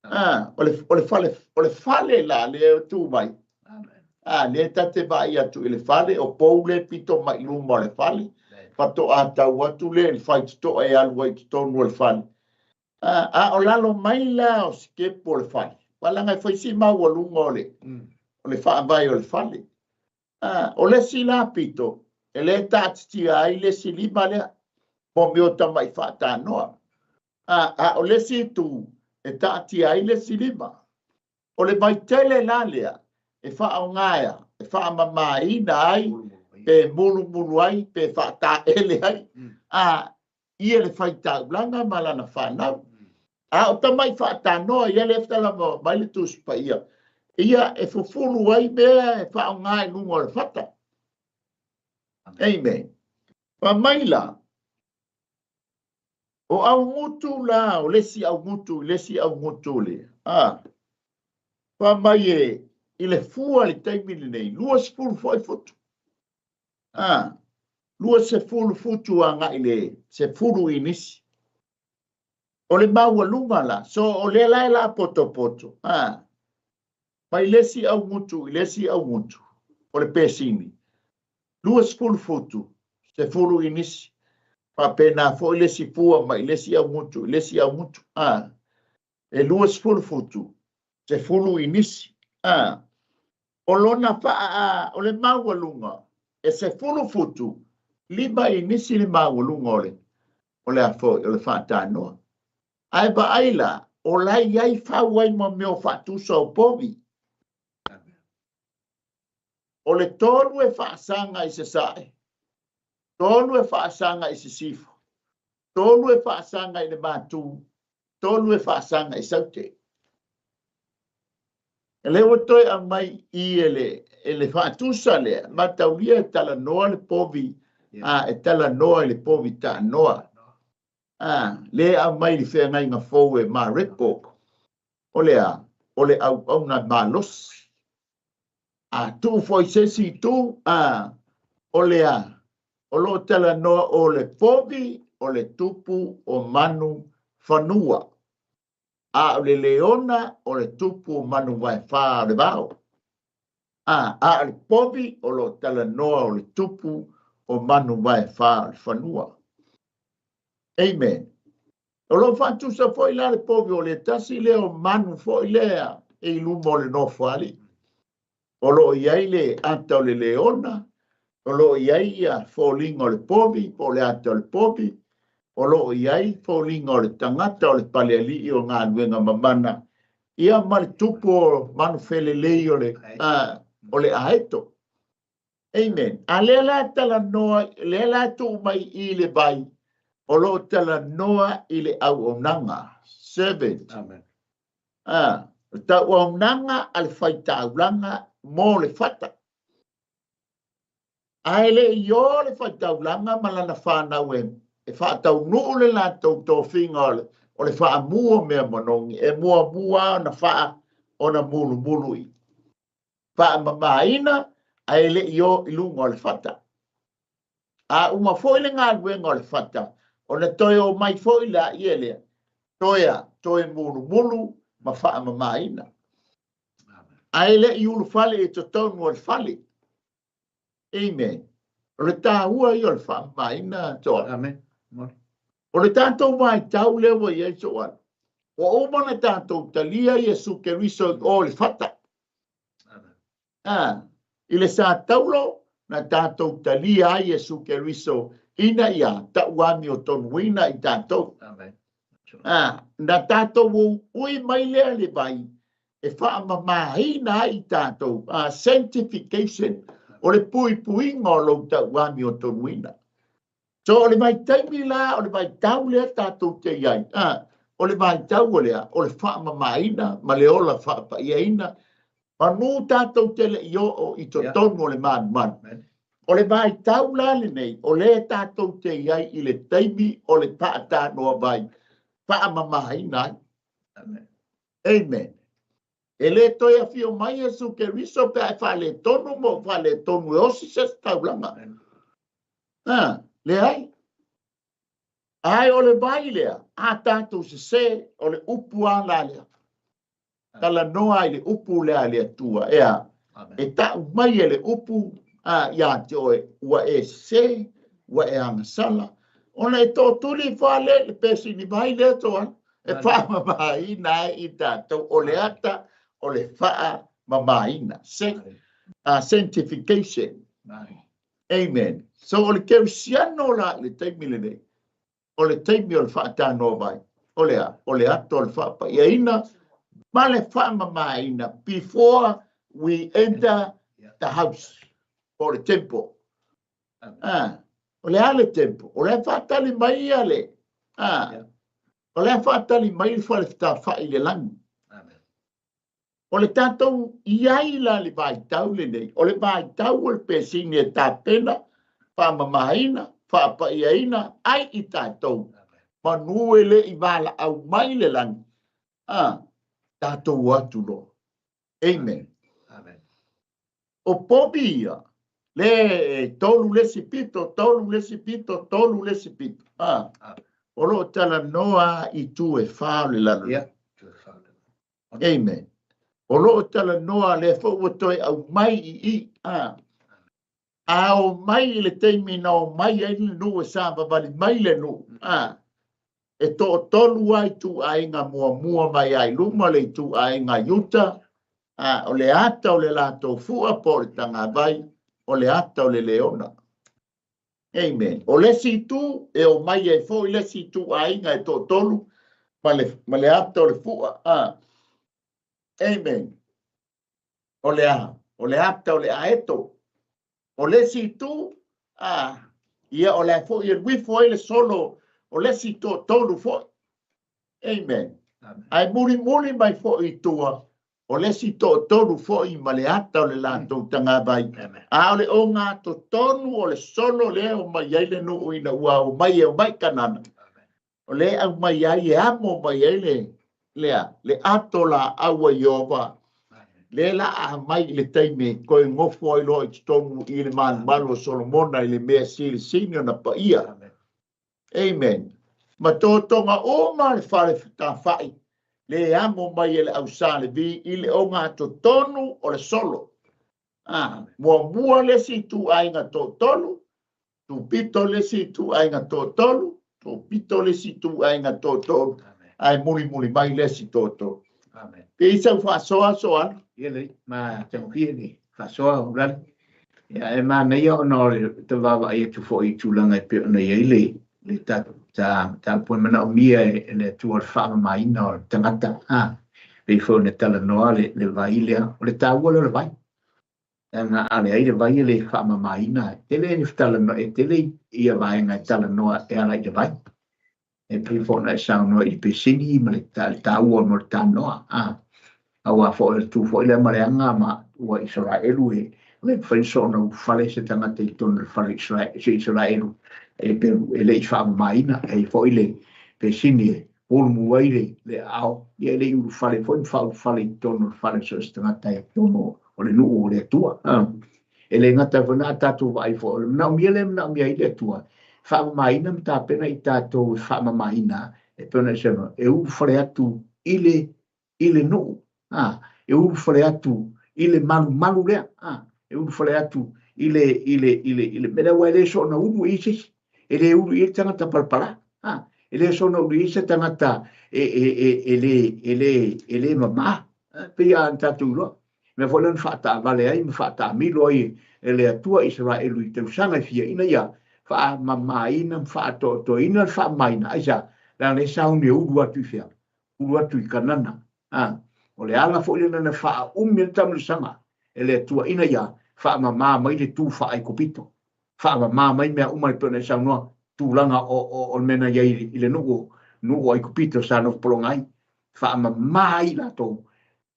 A, o le, o le fale, o le fale la lea e tu mai. A, lea ta te vaai atu i le fale, o pou lea pito mai i luma o le fale, faatoa tau atu lea i le faitotoa e alu ai i totonu o le fale. A, a o lalo mai la o sitepu o le fale, aua leaga e fai si maualuga o le, o le faavae o le fale. A, o le isi la pito, e le taatitia ai le isi lima lea, mo mea o tamai faatanoa. A, a o le isi itu, e taatia ai le isi lima. O le vaitele la lea e faaaoga e faamamāina ai, pe mulumulu ai, pe faataele ai, a ia le faitaulaga ma lana fanau. A o tamai faatanoa ia lea e talanoa mai le Tusi Paia, ia e fufulu ai mea e faaaoga i luga o le fata. Amen. Fai mai la, O augutu la, o le isi augutu i le isi augutu le, a, fai mai e, i le fua i le taimi lenei, 20 foi futu. A, 20 futu agai le 10 inisi. O le maualuga la, so o lea la e lapotopoto, a, mai le isi augutu i le isi augutu, o le pesini, 20 futu, 10 inisi. Faapena foi le isi fua mai le isi augutu i le isi augutu, a, e 20 futu, 10 inisi, a. O lona faa, o le maualuga e 10 futu, 5 inisi le maualuga o le o le a foi o le faatanoa. Ae vaai la, o la e i ai fau ai ma mea o faatusa o povi. O le 3 e faasaga i sasae, 3 e faasaga i sisifo, 3 e faasaga i le matu, 3 e faasaga i saute. E lea ua toe aumai i e le faatusa lea, mataulia e talanoa le povi, e talanoa i le povi taanoa. Le aumai le feagaiga fou e Mareko, o le a, o le auauna malosi. A tuu foi se isi itu, o le a, o loo talanoa o le povi o le tupu o manu fanua. A o le leona o le tupu o manu vaefā o le vao. A o le povi o loo talanoa o le tupu o manu vaefā o le fanua. Amen. O loo faatusa foi la le povi o le tasi lea o manu foi lea e i luma o le nofoalii. O loo i ai le ata o le leona, o loo i ai ia foliga o le povi, po o le ata o le povi, o loo i ai foliga o le tagata o le palealii o galuega mamana, ia ma le tupu o manu felelei o le, o le aeto. Amen. A lea la talanoa, lea la tuu mai i le vai, o loo talanoa i le auaunaga, servant. Amen. Tauaunaga a le faitaulaga mo le fata. Ae le i o le faitaulaga ma lana whanau e whaataunuu le latou tofiga o le faamu o mea manogi, e muamua ona faa ona mulumulu i faamamaina, ae le i o i luga o le fata. A uma foi le galuega o le fata, ona toe o mai foi la ia lea, toe mulumulu ma faamamaina. Ae le i ulufale i totonu o le fale. Amen. O le tāua ia o le faamamaina toa. Amen. O le tātou vaitau lea ua i ai soa. Ua uma na tātou talia Iesu Keriso o le fata. I le sa taulo na tātou talia ai Iesu Keriso ina ia tauami o tonuina i tātou. Amen. Na tātou ui mai lea le vai e faamamaina ai i tātou. Sanctification, o le puipuiga o lou tauami o tonuina. So o le vaitaimi la, o le vaitau lea tātou te i ai. O le vaitau o lea, o le faamamaina ma le ola faapaiaina. Manu tātou te le i oo i totonu o le manumanu. O le vaitau la lenei, o lea tātou te i ai i le taimi o le paatanoa vai, faamamaina ai. Amen. Amen. E le toe afio mai Iesu Keriso pe a e faaletonu mo faaletonu e osi se taulaga. Leai. Ai o le vai lea, a tātou sese o le upu a la lea. Talanoa i le upu lea le Atua. Ea, e tau mai e le upu ia te oe, ua e sese, ua e agasala. Ona e tootuli fale le pesini vai lea toa, e faamamaina ai i tātou o le ata o le faamamaina. Sanctification. Amen. So o le kerisiano la i le taimi lenei, o le taimi o le faatanoa vai, o le a, o le ata o le faapaiaina ma le faamamaina before we enter the house or the temple. O le a le temple, o le faatali mai ia le, o le faatali mai le fale tawhai le lagi. O le tātou iai la le vaitau lenei, o le vaitau o le pesini e tapena, faamamaina, faapaiaina, ai i tātou. Manu e le i vala au mai le lagi. Tātou atu loa. Amen. Amen. O povi ia, le tolu le si pito, tolu le si pito, tolu le si pito. O loo talanoa i tu e whā o le lalo. Amen. O loo talanoa le fo ua toe au mai i i. A o mai i le teimi na o mai ai le nuu e sa vavali mai le nuu. E to tolu ai tu ainga muamua mai ai luma le tu ainga Iuta. O le ata o le latou fua po o le tagavai, o le ata o le leona. Amen. O le isi itu e omai ai foi le isi ituaiga e toatolu ma le, ma le ata o le fua. A. Amen. O le a? O le ata o le aeto. O le isi itu, a, ia o le a foi e uifo ai le solo o le isi toatolu foi. Amen. Ae mulimuli mai foi i tua, o le isi toatolu foi ma le ata o le latou tagavai. A o le ogatotonu o le solo lea e omai ai le nuu ina ua omai e omai i Kanana, o lea e aumai ai e amo mai ai le, lea, le ato laau a Ieova, lea la a aumai i le taimi e toe gofo ai loa i totonu i le malumalu o Solomona i le mea silisili ona paia. Amen. Ma totoga uma le fale tafai le amo mai e le au Sa Levi i le ogatotonu o le solo. A, muamua le isi ituaiga toatolu, tupito le isi ituaiga toatolu, tupito le isi ituaiga toatolu, ae mulimuli mai le isi toatolu. Amen. Pei sau faasoa soa. Ia lei, ma tagofie le faasoa ulale. Ia e manaia ona o le vaavaai atu foi i tulaga e pei ona i ai le le tatou e manaomia e le Atua le faamamaina o le tagata. A, pei foi ona talanoa le vai lea. O le taua lea o le vai. Leaga a leai le vai e le faamamaina. E tele ni talanoa, e tele ia vaega e talanoa e ala i le vai. E pei foi ona e saunoa i le pesini ma le taua mo le tanoa. A, aua foi o le tu foi lea ma le aga ma ua Isaraelu e le mafai soona ulufale se tagata i totonu o le fale se Isaraelu e pe e le i faamamaina. E foi le pesini e ulumu ai le aao, ia e le i ulufale foi ma faaulufale i totonu o le fale so o se tagata i totonu o le nuu o le Atua. E le gata foi na tatou vaai foi o le manaomia lea e manaomia ai le Atua faamamaina ma tapena i tatou e faamamaina e pei ona e saunoa e ulufale atu i le nuu, a, e ulufale atu i le malumalu lea, a, e ulufale atu i le mea lea, aua e le soona ulu i se isi, e le ulu i le tagata palapala, a, e le soona ulu i se tagata e le mama, pei lava ona tatou iloa. Mea foi lea na faataavale ai ma faataamilo ai e le Atua Isaraelu i tausaga e fia ina ia faamamaina ma faatoatoaina le faamamaina. Aisea? Leaga lea sauni e ulu atu i fea? Ulu atu i Kanana. A, o le ala foi lena na faaumi ai le taamilosaga e le Atua ina ia faamama mai le tu faa-Aikupito, faamama mai mea uma e pei ona e saunoa, tulaga o le mea na i ai i le nuu o Aikupito sa nofo ai, faamama ai latou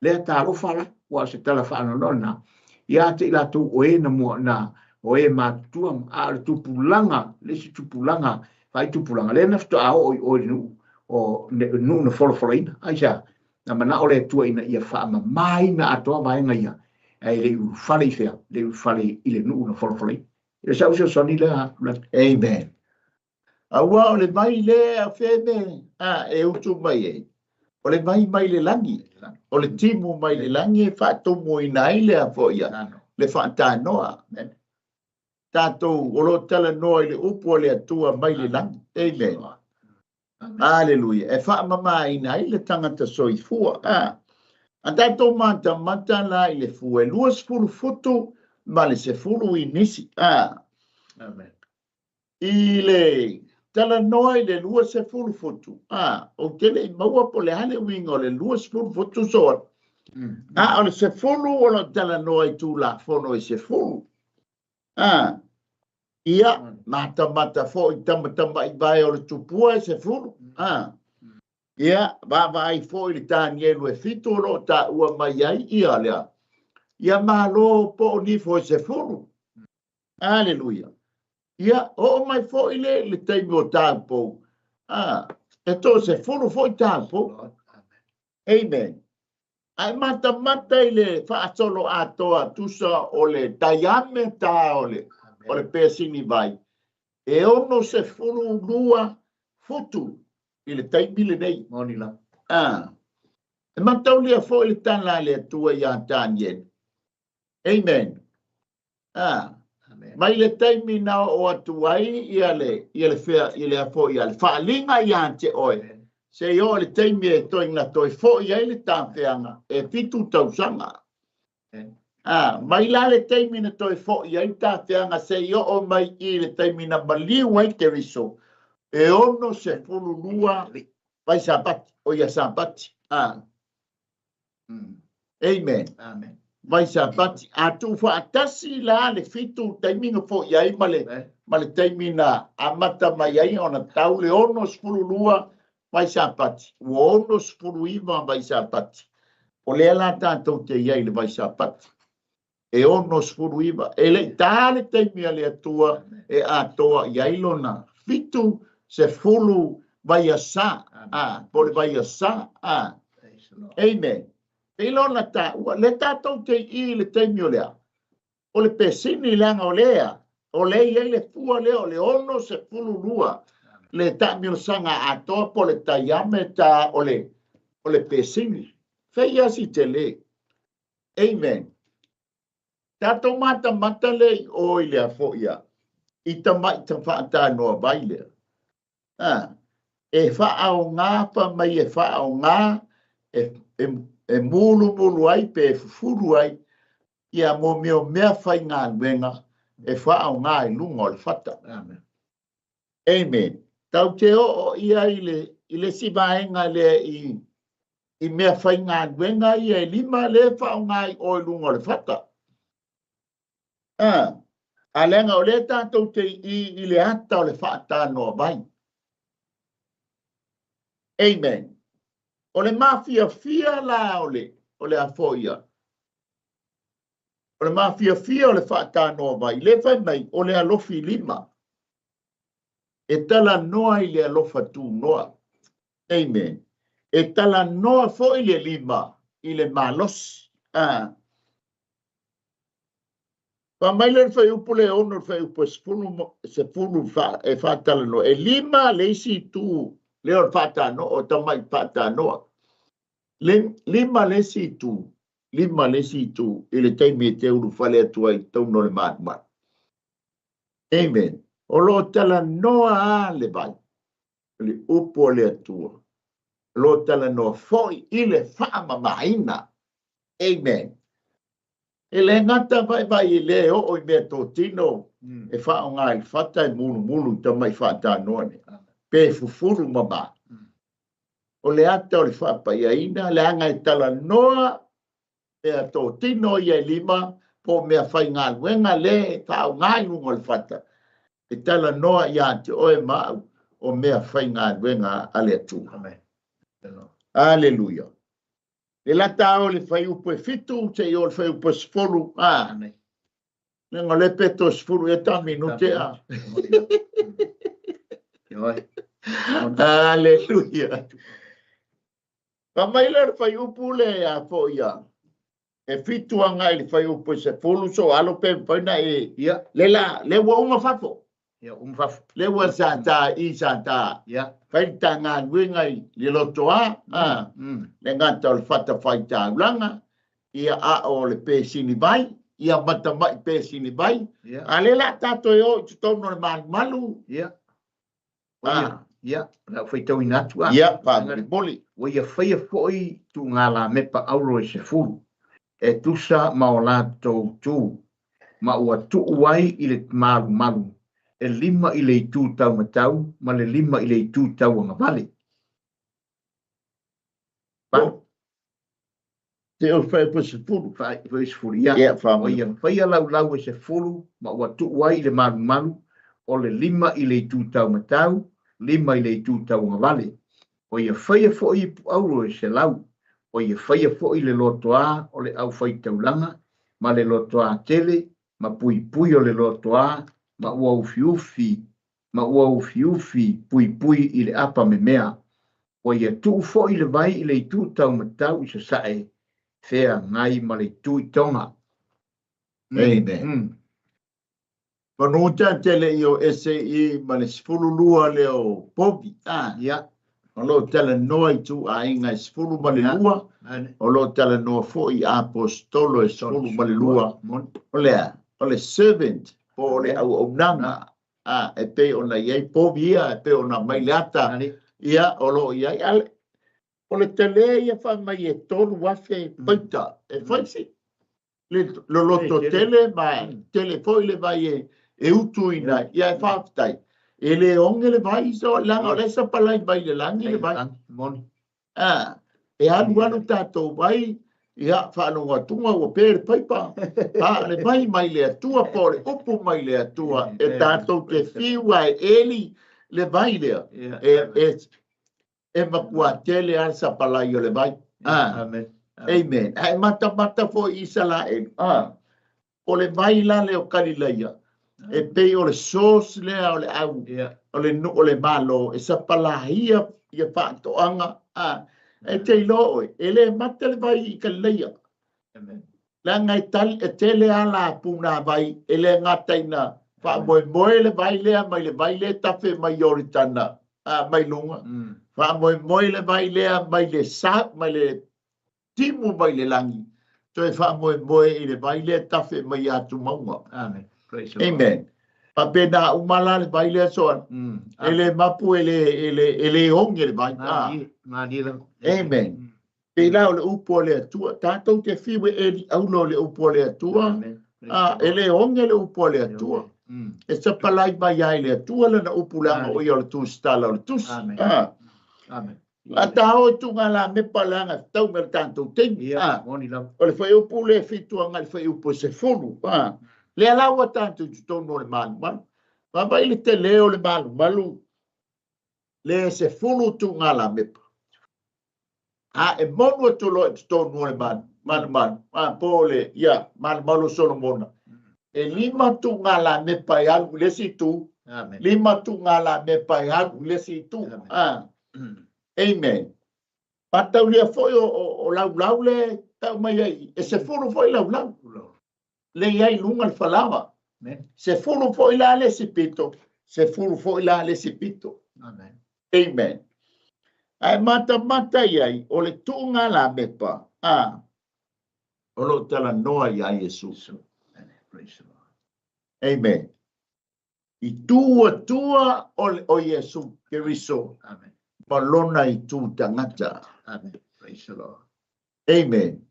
lea talofa la, ua o se tala faanoanoa lena ia te i latou o e na mua na o e matutua, a o le tupulaga, le isi tupulaga faaitupulaga lea na faatoa oo i o i le nuu o nuu na folafolaina. Aisea? Na manao le Atua ina ia faamamaina atoa vaega ia, ae le i ulufale i fea? Le i ulufale i le nuu na folafolaina. E sau fesoasoani lea. Amen. Aua o le vai lea feme a e utu mai ai, o le vai mai le lagi, o le timu mai le lagi e faatumuina ai lea foi le faatanoa. Tatou o lo talanoa i le upu o le Atua mai le lagi. Amen. Aleluia. E faamamaina ai le tagata soifua. A tatou matamata la i le fua e 20 futu ma le 10 inisi. Amen. I le talanoa i le 20 futu, a, ou te le i maua po le a le uiga o le 20 futu soa. A o le 10 o lo talanoa i Tulafono e 10. A, ia, matamata foi tamatamai vai o le tupua e 10. A, ia, vaavaai foi le Tanielu e 7 o lo taua mai ai ia lea. Ia malo po o nifo e 10. Aleluia. Ia, oo mai foi le taimi o tāpou. A, e to 10 foi tāpou. Amen. Ai matamata i le faasolo atoa tusa o le diameter o le pesini vai. E 62 futu i le taimi lenei. Moni la. A, e mataulia foi le tala a le Atua ia Daniel. Amen. A, mai le taimi na oo atu ai ia le fea i le afo ia le faaaliga ia te oe. Se i oo le taimi e toe na toe foi ai le tafeaga e 7 tausaga. A, mai la le taimi na toe fo'i ai tafeaga se'i oo mai i le taimi na maliu ai Keriso, e 62 vai Sapati, o ia Sapati. A. Amen. Amen. Vai Sapati. A tuufaatasi la le 7 taimi na fo'i ai ma le ma le taimi na amata mai ai ona tau le 62 vai Sapati. Ua 69 vai Sapati. O lea la tatou te i ai i le vai Sapati. E 69. E le'i tā le taimi a le Atua e atoa i ai lona 70 vaiaso. A, po o le vaiaso. A. Amen. E lona taua, le tatou te i i le taimi o lea. O le pesini leaga o lea, o lea i ai le fua lea o le 62. Le taamilosaga atoa po o le taiameta o le pesini. Feia si tele. Amen. Tatou matamata le i o i le afoia. I tamai ta whaatanoa vai lea. A, e whaaonga pa mai e whaaonga e mulu mulu ai pe fufuru ai ia mo mea mea whai ngā luenga e whaaonga i lunga o le fata. Amen. Amen. Tau te o ia i le si vaenga lea i mea whai ngā luenga ia e lima le whaonga i o i lunga o le fata. A, a leanga o le tātou te i le ata o le whaatanoa vai. Amen. O le mafia fia la o le afoia. O le mafia fia o le whaatanoa vai. Le whai mai o le alofi lima. E tala noa i le alofa tū noa. Amen. E tala noa fo i le lima i le malosi. Ah. Pa mai le whai upu le ono whai upu sefulu e whaatala noa. E lima le isi tū le o whaatanoa o tamai whaatanoa. Lima le isi tū. Lima le isi tū i le taimi e te uru whale atua i tauno le manumaru. Amen. O lo tala noa a le vai. Le upu o le atua. O lo tala noa foi i le whaamamaina. Amen. E le ngata vai vai i le o i mea tōtino e whaonga i whata e mulu mulu i tamai whaatanoa ne. Pe fufuru mama. O le ata o le whaapai le anga e tala noa mea tōtino ia e lima po mea whai ngā luenga le whaonga i lunga o le whata. E tala noa ia te oe mau o mea whai ngā luenga a le atua. Amen. Alleluia. Le lata o le whai upu e 7, te i o le whai upu e 10. Ah, le ngā le peto 10 e tā minute a. Alleluia. Ka mai le whai upu le a fo ia. E 7 anga i le whai upu e 10, so alo pe mpaina e. Ia. Le la, le ua uma fafo. Ia, uma fafo. Le ua sa tā, i sa tā. Ia. Whai tā ngā nuinga i le lotoa. Ah. Le ngata o le whata whai tā ulanga. Ia a o le pēsini vai. Ia matamai pēsini vai. Ia. A le la tātou e o i te tono le malumalu. Ia. Ah. Ia, la whai tau ina atua. Ia, wha moli. Ua ia whaia foi tu ngā la mepa auro e se fulu. E tusa ma o lātou tū. Ma ua tuu ai i le malumalu. E lima i le itu tau matau, ma le lima i le itu tau angavale. Te o whai po se fulu. Whai po se fulu, ia. Ia, wha Ua ia whaia lau lau e se fulu, ma ua tuu ai i le malumalu, o le lima i le itu tau matau, lima i le itu tau angavale. O ia whaia foi i pu auro e se lau. O ia whaia foi le lotoa o le au whai taulanga, ma le lotoa tele, ma pui pui o le lotoa, ma ua ufiufi, ma ua ufiufi pui pui i le apa me mea. O ia tuu foi le vai i le itu tau matau i sasae, fea ngai ma le itu i tonga. Amen. Manuta tele i o SAE ma le 12 le o Povi. Ah. Ia. O lo tala noa i tū a inga e 12 ma le 2. O lo tala noa foi apostolo e 12 ma le 2. O lea, o le servant, po o le au au nanga. Ah, e pe ona iai Povi ia, e pe ona mai le ata. Ia, o lo iai. Ale, o le tele ia wha mai e 3 afe paita. E whai si. Le loloto tele ma tele foi le vai e utuina ai. Ia e faafetai. E le oge le vai so leaga o lea e sapalai mai le lagi le vai. A, e alu alu tatou vai, ia faalogo atuga ua pe le paipa. A le vai mai le Atua po o le upu mai le Atua e tatou te fiu a e eli le vai lea. E, e matua tele lava le sapalai o le vai. A, Amen. Amen. Ae matamata foi i Isalaelu. A, o le vai la lea o Kalilaia, e pei o le source lea o le au, o le nuu o le Malo e sapalaia ia faatoaga. A, e te iloa oe, e le mate le vai i Kalilaia. Amen. Leaga e, tali, e tele ala punavai e le gata ina faamoemoe le vai lea mai le vai lea tafe mai Ioritana a, mai luga. Faamoemoe le vai lea mai le sa, mai le timu mai le lagi. Toe faamoemoe i le vai lea tafe mai atumauga. Amen. Praise the Lord. Amen. Faapena uma la le vai lea soa. E le mapu e le, e le, e le oge le vai. Ah. Malie lava. Amen. Pei la o le upu a le Atua, tatou te fiu e eli aula o le upu a le Atua, Amen. a, e le oge le upu a le Atua. E sapalai mai ai le Atua lana upu leaga o ia o le tusitala o le tusi. Amen. A, Amen. a ta o i tugalamepa leaga e fetau ma le tatou taimi. Ia, A, moni lava. o le fuaiupu le 7 agai le fuaiupu 10. A, lea la ua tatou i totonu o le malumalu. Vaavaai le tele o le malumalu le 10 tugalamepa. A e monu atu loa i totonu o le malumalu, a po o le, ia, malumalu o Solomona. E 5 tugalamepa e alu i le isi itu, Amen. 5 tugalamepa e alu i le isi itu. Amen. A, amen. Mataulia foi o laulau le tau mai ai, e 10 foi laulau. Le i ai luga le falaoa. Amen. 10 foi la le isi pito, 10 foi la le isi pito. Amen. Amen. Ae matamata i ai, o le tuugalamepa, a, o lo o talanoa iā Iesu. Amen. Praise the Lord. Amen. I tu atua o, le, o Iesu Keriso Amen. ma lona itu tagata. Amen. Praise the Lord. Amen.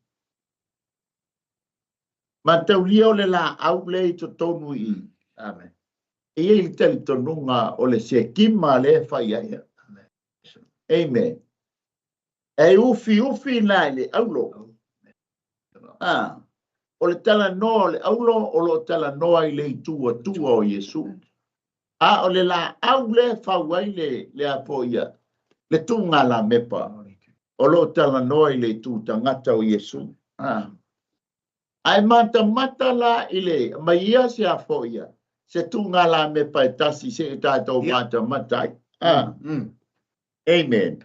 Mataulia o le laau lea i totonu i i. Amen. E i ai le talitonuga o le sekima lea e fai ai. Amen. Amen. E ufiufi la i le aulo. Ah, o le talanoa o le aulo o lo o talanoa i le itu atua o Iesu. A o le laau lea e fau ai le, le a po ia, le tugalamepa o lo o talanoa i le itu tagata o Iesu. Ah. Ae matamata la i le mai ia se a foi ia, se tugalamepa e tasi se i tatou matamata ai. Ah. Amen.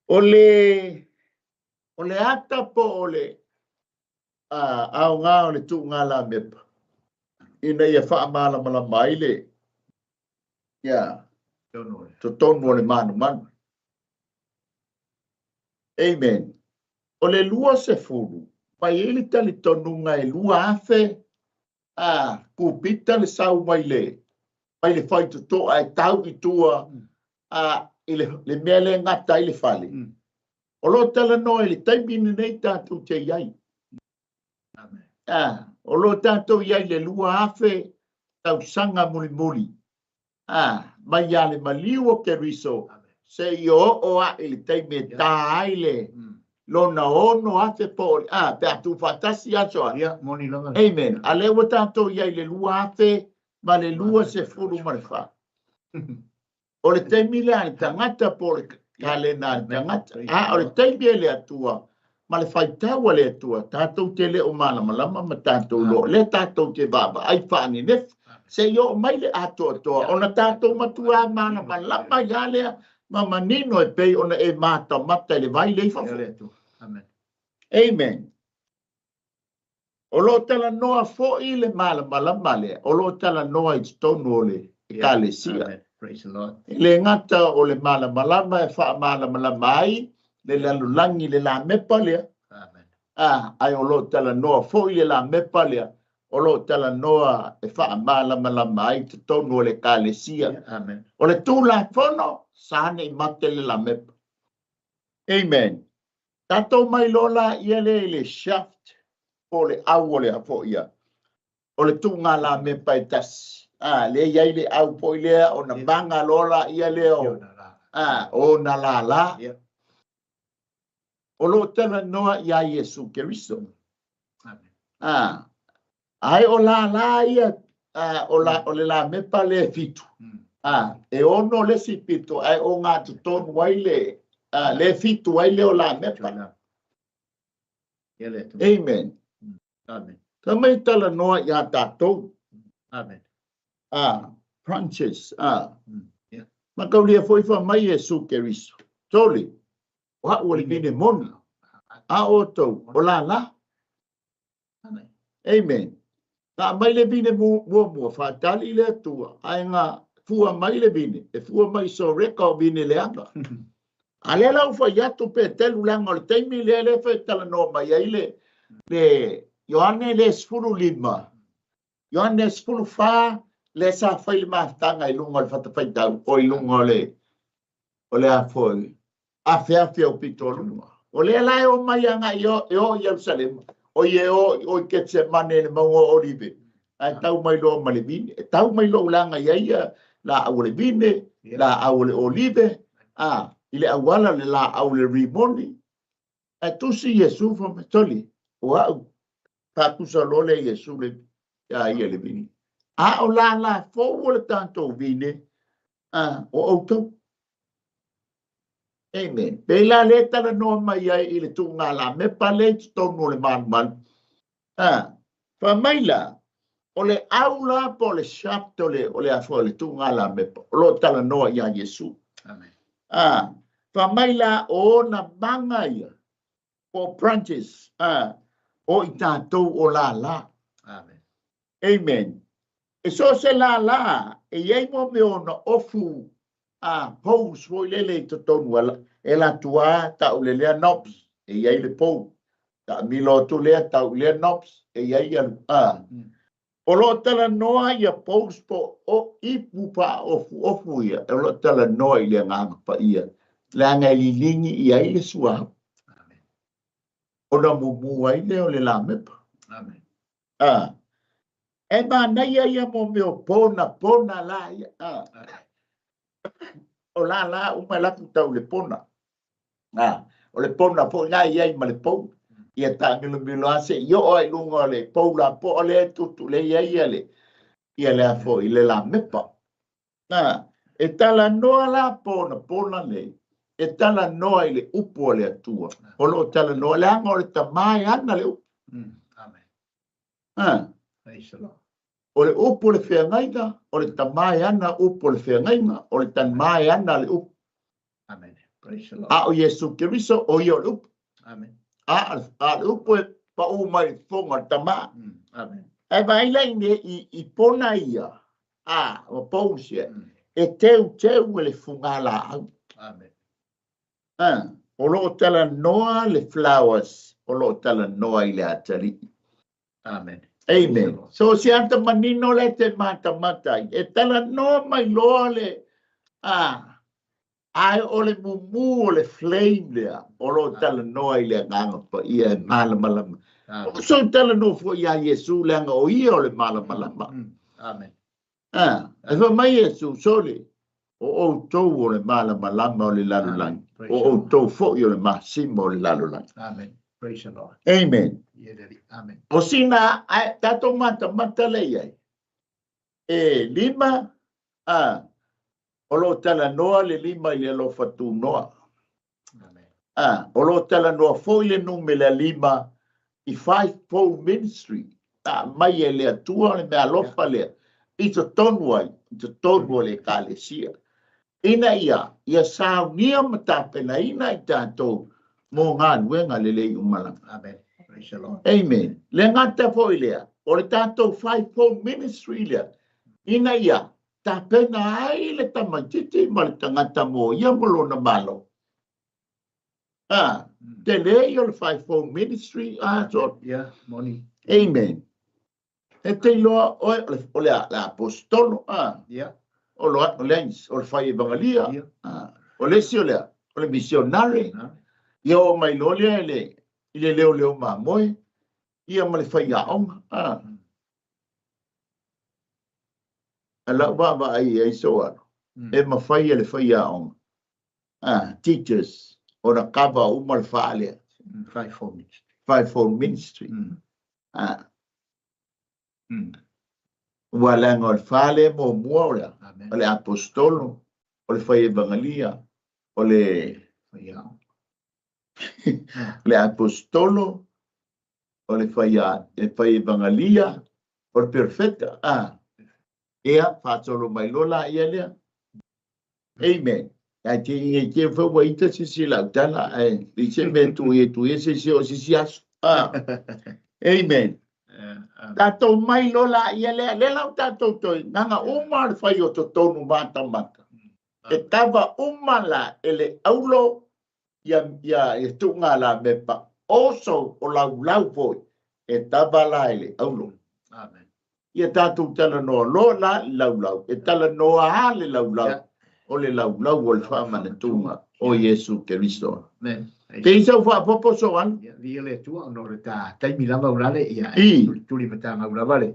O le o le ata po o le aoga o le tuugalamepa ina ia faamalamalama ai le ia totonu o le manumanu. Amen. O le 20, mai ai le talitonuga e 2,000 a kupita le sau mai le mai le faitotoa e tau i tua a, i le, le mea lea e gata ai le fale. O lo o talanoa i le taimi lenei tatou te i ai. Amen. A, o lo o tatou i ai le 2,000 tausaga mulimuli. A, mai ia le maliu o Keriso, Amen. se i oo ae i le taimi e tā ai le lona 6,000 po o le, a, pe a tuufaatasi aso a. Ia, moni lava. Amen. A lea ua tatou i ai le 2024. O le taimi lea a le tagata po o le kalena a le tagata. A o le taimi e le Atua ma le faitau a le Atua, tatou te le o malamalama ma tatou iloa. Lea tatou te vaavaai faanenefu. Se i oo mai le atoatoa ona tatou matuā malamalama ia lea ma manino e pei ona e matamata i le vai lea i fafo. Ia le Atua. Amen. Amen. O lo o talanoa foi le malamalama lea, o lo o talanoa i totonu o le ekalesia. Amen. Praise the Lord. E le gata o le malamalama e faamalamalama ai le lalolagi le lamepa lea. Amen. A, ae o lo o talanoa foi le lamepa lea, o lo o talanoa e faamalamalama ai totonu o le ekalesia. Amen. O le Tulafono, sa nei mate le lamepa. Amen. Tatou mai loa laia lea i le shaft. po o le au o le a foi ia, o le tuugalamepa e tasi. A, lea e i ai le au foi lea ona maga loa laia lea o, a, ona lala. O lo o talanoa iā Iesu Keriso. A, ae o lala ia, a, o, la, o le lamepa lea e fitu. A, e ono le isi pito ae ogatotonu ai le, a, le fitu ai lea o lamepa. Amen. Amen. Fai mai talanoa iā tatou. Amen. A, branches, a. Mataulia foi fai mai Iesu Keriso. Sole, o a'u o le vine moni, a outou o lala. Amen. Na aumai le vine muamua, faatali i le Atua, ae na fua mai le vine, e fua mai i soreka o vine leaga. A lea la ua fai atu Petelu leaga o le taimi lea lea fai talanoa mai ai le, le Ioane le 15, Ioane 14, lea sa fai le mafutaga i luga o le fatafaitau, o i luga o le, o le a foi, afeafe o pito o luga. O lea la e o mai agai e o i Ierusalema, o i e o i o i Ketsemane i le mauga o Olive, ae tau mai loa ma le vine. E tau mai loa leaga i ai ia laau o le vine, laau o le olive, a, i le auala le laau o le rimoni. Ae tusi Iesu fai mai, sole, o a'u, faatusa loa lea Iesu le, ia ia le vine. A o lala fou o le tatou vine, a, o outou. Amen. Pei la lea e talanoa mai ai i le tuugalamepa lea i totonu o le malumalu. A, fai mai la, o le au la po o le shaft o le, o le a foi o le tuugalamepa, o lo o talanoa iā Iesu. Amen. A, fai mai la, o ona maga ia, po o branches, a, o i tatou o lala. Amen. Amen. E so o se lala e i ai mo mea ona ofu a pous foi lele i totonu a e alu atu a tau le lea knobs e i ai le pou. Taamilo atu lea tau i lea knobs e i ai ia a. O lo o talanoa ia pous po o ipu faaofuofu ia o lo o talanoa i le Agaga Paia leaga e liligi i ai le suauu. Ona mumu ai lea o le lamepa. Amen. A, e manaia ia mo mea o pona, pona la ia. A, o la la uma e laku tau le pona. A, o le pona foi la i ai ma le pou. Ia taamilomilo lava seia oo lava i luga o le pou lapoa lea e tutu lea i ai ia le, ia le a foi, le lamepa. A, e talanoa la pona pona nei, e talanoa i le upu a le Atua. O lo o talanoa, leaga o le Tama e ana le upu. Amen. A, Praise the Lord. o le upu o le feagaiga, o le Tama e ana upu o le feagaiga, o le Tama e ana le upu. Amen. Praise the Lord. A o Iesu Keriso, o ia o le upu. Amen. A, a le upu e paʻū mai i le fofoga o le Tama. Amen. Ae vaai la i, i, i pona ia, a, ua pousia, e teuteu e le fugalaau. Amen. A, o lo o talanoa le flowers, o lo o talanoa i le atalii. Amen. Amen. So se ata manino le te matamata ai, e talanoa mai loa le, a, ae o le mumu o le flame lea, o lo o talanoa i le Agaga Paia e malamalama. Amen. O so talanoa foi iā Iesu leaga o ia o le malamalama. Amen. A, e fai mai Iesu, sole, o outou o le malamalama o le lalolagi, o outou foi o le masima o le lalolagi. Amen. Praise the Lord. Amen. Ia le Alii. Amen. O sina ae tatou matamata lea i ai, e lima, a, o lo o talanoa le lima i le alofa tunoa. Amen. A, o lo o talanoa foi le numera lima i fivefold ministry, a aumai e le Atua le meaalofa lea i totonu ai, i totonu o le Ekalesia, ina ia ia saunia ma tapenaina i tatou mo galuega lelei uma lava. Amen. Praise the Lord. Amen. Le gata foi lea, o le tatou fivefold ministry lea, ina ia tapena ai le tamaitiiti ma le tagata mo ia ma lona Malo. A, tele ia o le fivefold ministry, a, so. Yeah, moni. Amen. E te iloa oe o le, o le, le apostolo, a. Yeah. O lo, o le, o le fai evangelia, Yeah. a. O le isi o lea, o le missionary. Ia oo mai loa lea i le, i le leoleo mamoe. Ia ma le faiaoga. A. A lau vaavaai i ai Soalo, e mafai e le faiaoga, a, teachers, ona cover uma le fa lea. Fivefold ministry. Fivefold ministry. A. Ua leaga o le fa lea muamua o le, o le aposetolo, o le fai evagalia, o le Faiaoga. Le aposetolo, o le fai e fai evagalia, o le perofeta. A. Ia, faasolo mai loa laia lea. Amen. Ae te i te fai ua ita se se lau tala, ae i se mea tu ia tu ia se se o se se aso. Ah. Amen. Tatou mai loa laia lea, lea lau tatou toe, nganga uma le fai o totonu matamata. E kava uma la e le aulo ia ia ia tuuga la mepa. Also o laulau foi e tava la e le aulo. Amen. Ia tatou talanoa loa la i laulau. E talanoa lava le laulau. O le laulau o le faamanatuga o Iesu Keriso. Amen. Pei sau faapopo Soane. Ia, viia le Atua ona o le ta taimi lava ulale, ia e tulituli matagau lava le,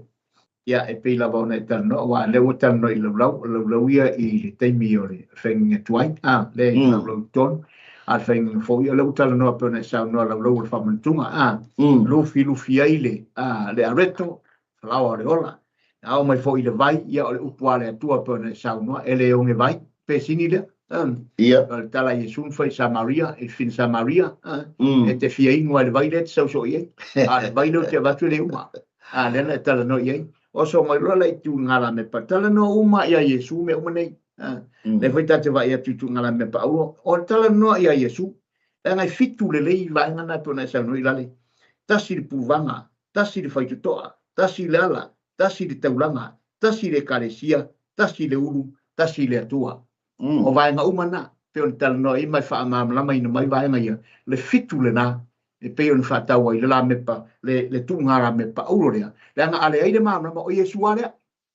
ia e pei lava ona e talanoa, aua o lea ua talanoa i laulau, o laulau ia i le taimi o le faigaga tuai, a, lea e laulau i totonu, a o le faigaga fou, ia o lea ua talanoa pei ona e saunoa laulau o le faamanatuga, a, lufilufi ai le, a, le areto, falaoa o le ola. A oo mai foi i le vai, ia o le upu a le Atua pei ona e saunoa, e le oge vai, pe sini lea. Ia. O le tala a Iesu na fai i Samaria, i le fina Samaria, e te fia inu lava i le vai lea e te sau soo i ai. A o le vai lea ou te avatu e le uma. A lea na e talanoa i ai. Oso mai loa la i tugalamepa, talanoa uma ia Iesu mea uma nei. Lea foi ta te vaai atu i tugalamepa auro, o le talanoa ia Iesu. Leaga e fitu lelei vaega na e pei ona e saunoa i lale. Tasi le puvaga, tasi le faitotoa, tasi le ala, tasi le taulaga, tasi le ekalesia, tasi le ulu, tasi le Atua. O vaega uma na, pei ona talanoa ai ma e faamalamalamaina mai vaega ia, le fitu lena, e pei ona faatau ai le lamepa, le, le tuuga lamepa auro lea, leaga a leai le malamalama, o Iesu lava lea,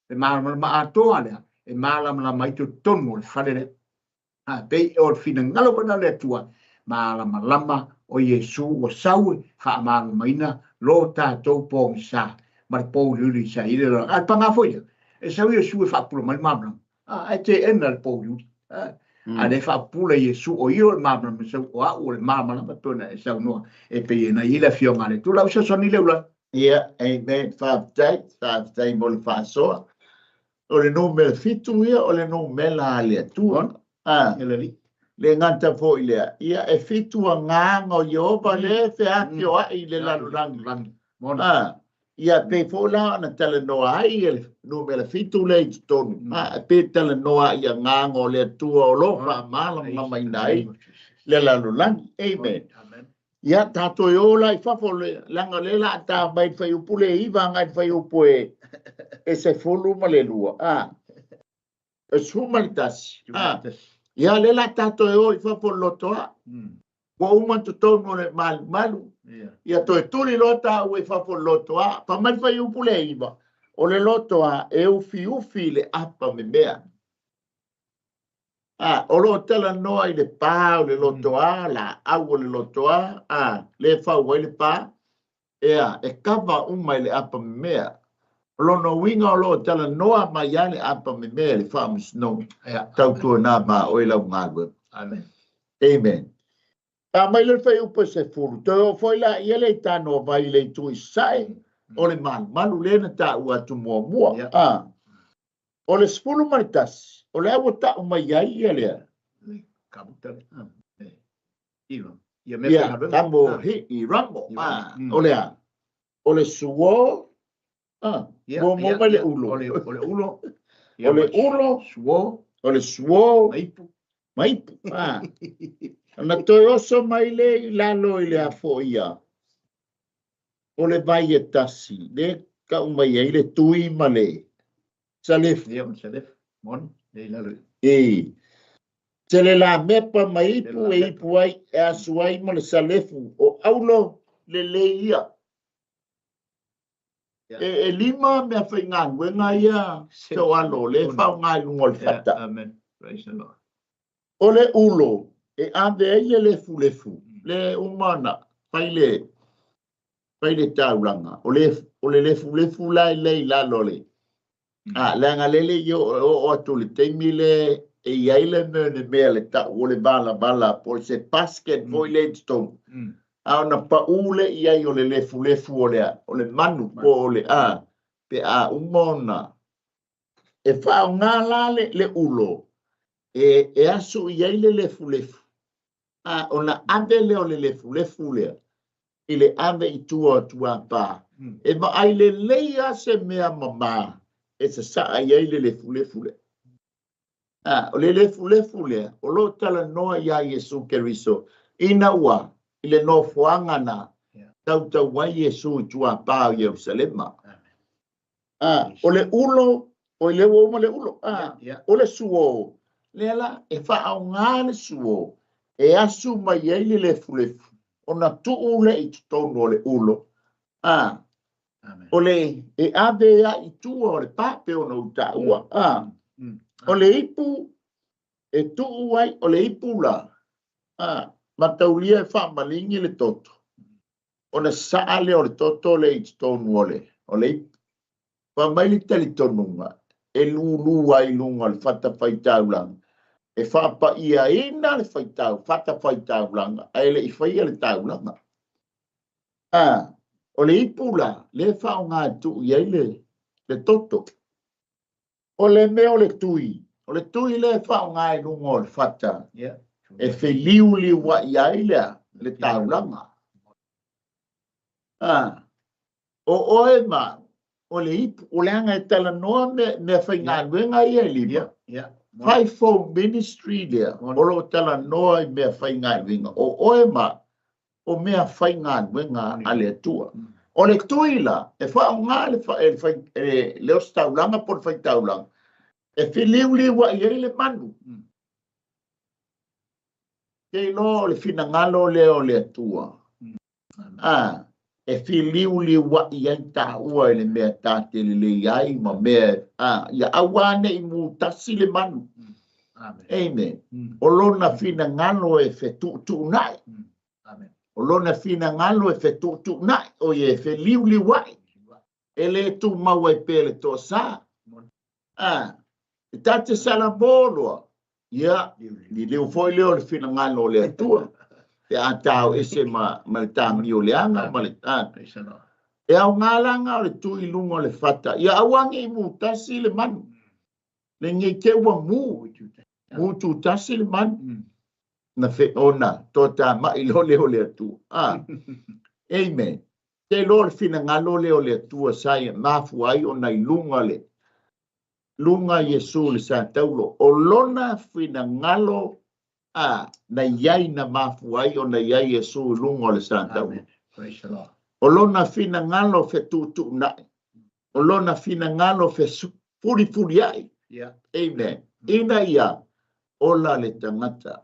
le malamalama atoa lea, e malamalama ai totonu o le fale lea. A pei o le finagalo foi lena o le Atua, malamalama o Iesu ua sau e faamalamalamaina lo tatou pogisa ma le pouliuli sa i ai le lalolagi. A o le paga foi lea, e sau Iesu e faapula mai le malamalama, a ae teena le pouliuli. A lea e faapula Iesu o ia o le malamalama sau, o au o le malamalama e pei ona e saunoa e pei ona i ai le Afioga a le Atua. O lau fesoasoani lea ula. Ia, amen. Faafetai, faafetai mo le faasoa. O le numera fitu ia, o le numera a le Atua. A, le gata foi lea, ia e fitu agaga o Ieova lea e feafioai i le lalolagi. A, ia pei foi la ona talanoa ai le numera fitu lea i totonu, a, pe talanoa i agaga o le Atua o lo o faamalamalamaina ai le lalolagi. Amen. Ia, tatou e o la i fafo, leaga o lea o le a ta mai le fuaiupu le 9 agai le fuaiupu e 12, a, e 11, a. Ia, lea o le a tatou e o i fafo o le lotoa. Ua uma totonu o le malumalu. Ia toe tuli loa taua i fafo o le lotoa. Fai mai le fuaiupu le 9, o le lotoa e ufiufi i le apa memea. A, o lo o talanoa i le pa o le lotoa, laau o le lotoa, a, lea e fau ai le pa, ea, e kava uma i le apa memea. O lona uiga o lo o talanoa mai lava le apa memea i le faamasinoga. Tautuana ma oe lau galuega. Amen. Amen. A mai lea le fuaiupu e 10, toe oo foi laia lea i Tanoavai i le itu i sasae o le malumalu lea na taua atu muamua. A. O le 11, o le a ua tau mai ai ia lea. Ia, tamo hi i ramo. O le a? O le suo, muamua mai le ulo. O le ulo. O le ulo, suo, o le suo, ma ipu. Ma ipu. Ona toe oso mai lea i lalo i le afo ia. O le vai e tasi, lea tau mai ai le tui ma le salefu. Ia, ma le salefu. Moni, lea i lalo i. I. Selelamēpa ma ipu e ipu ai, e asu ai ma le salefu o aulo lelei ia. E, e lima mea faigaluega ia taualo lea e faaaoga i luga o le fata. Amen. Praise the Lord. O le ulo e ave ai le lefulefu, le uma ona fai le. Fai le taulaga, o le, o le lefulefu la e le i lalo o le, a, leaga lele i oo atu le taimi le e i ai le mea le mea le tau o le valavala po o se basket foi lea i totonu. A ona pau le i ai o le lefulefu o le, o le manu po o le a, pe a uma ona e faaaoga la le, le ulo e, e asu i ai le lefulefu, a ona ave lea o le lefulefu lea i le ave i tua o tuapa. E vaai lelei lava se mea mamā e sasaa i ai le lefulefu lea. A, o le lefulefu lea o lo o talanoa iā Iesu Keriso ina ua i le nofoaga na tautau ai Iesu i tuapa o Ierusalema. A, o le ulo, o le ua uma le ulo. A, o le suo, lea la e faaaoga le suo e asu mai ai le lefulefu ona tuu lea i totonu o le ulo. A, o le e ave ai i tua o le pa pe ona ou taua. A, o le ipu e tuu ai, o le ipu la, a, mataulia e faamaligi le toto, ona saa lea o le toto lea i totonu o le, o le ipu. Fai mai le talitonuga e lūlū ai i luga o le fatafaitaulaga, e faapaiaina le faitau, fatafaitaulaga, ae le i faia le taulaga. A, o le ipu la, lea e faaaoga e tuu i ai le, le toto. O le mea o le tui, o le tui lea e faaaoga i luga o le fata, e feliuliuai ai le, le taulaga. A, o oe ma o le ipu, o leaga e talanoa mea, mea faigaluega ia e lima. Fivefold ministry lea, o lo o talanoa i mea faigaluega. O oe ma o mea faigaluega a le Atua. O le tui la, e faaaoga le, fa, e, fai, e, le ositaulaga po o le faitaulaga, e feliuliuai ai le manu. Te iloa o le finagalo lea o le Atua. A, e feliuliuai ai taua i le mea ta te lelei ai ma mea, a, ia aua ne i mutasi le manu. Amen. Amen. O lona finagalo e fetuutuunai. Amen. O lona finagalo e fetuutuunai, o ia e feliuliuai. E le tumau ai pea le toasā. A, e ta te salamo loa, ia, liliu foi lea o le finagalo o le Atua. Pe a tao ese ma, ma le tāmio leaga ma le a. Praise the Lord. E aoga laga o le tu i luga o le fata. Ia aua ne i mutasi le manu. Le nei te ua mu, mu tūtasi le manu. Na fe ona toa tāmai loa lea o le Atua. A, amen. Te iloa o le finagalo lea o le Atua sa ia mafua ai ona i luga le, luga Iesu i le sataulo. O lona finagalo a, na i ai na mafua ai ona i ai Iesu i luga o le sataulo. Amen. Praise the Lord. O lona finagalo fetuutuunai. O lona finagalo fefulifuliai. Amen. Ina ia ola le tagata.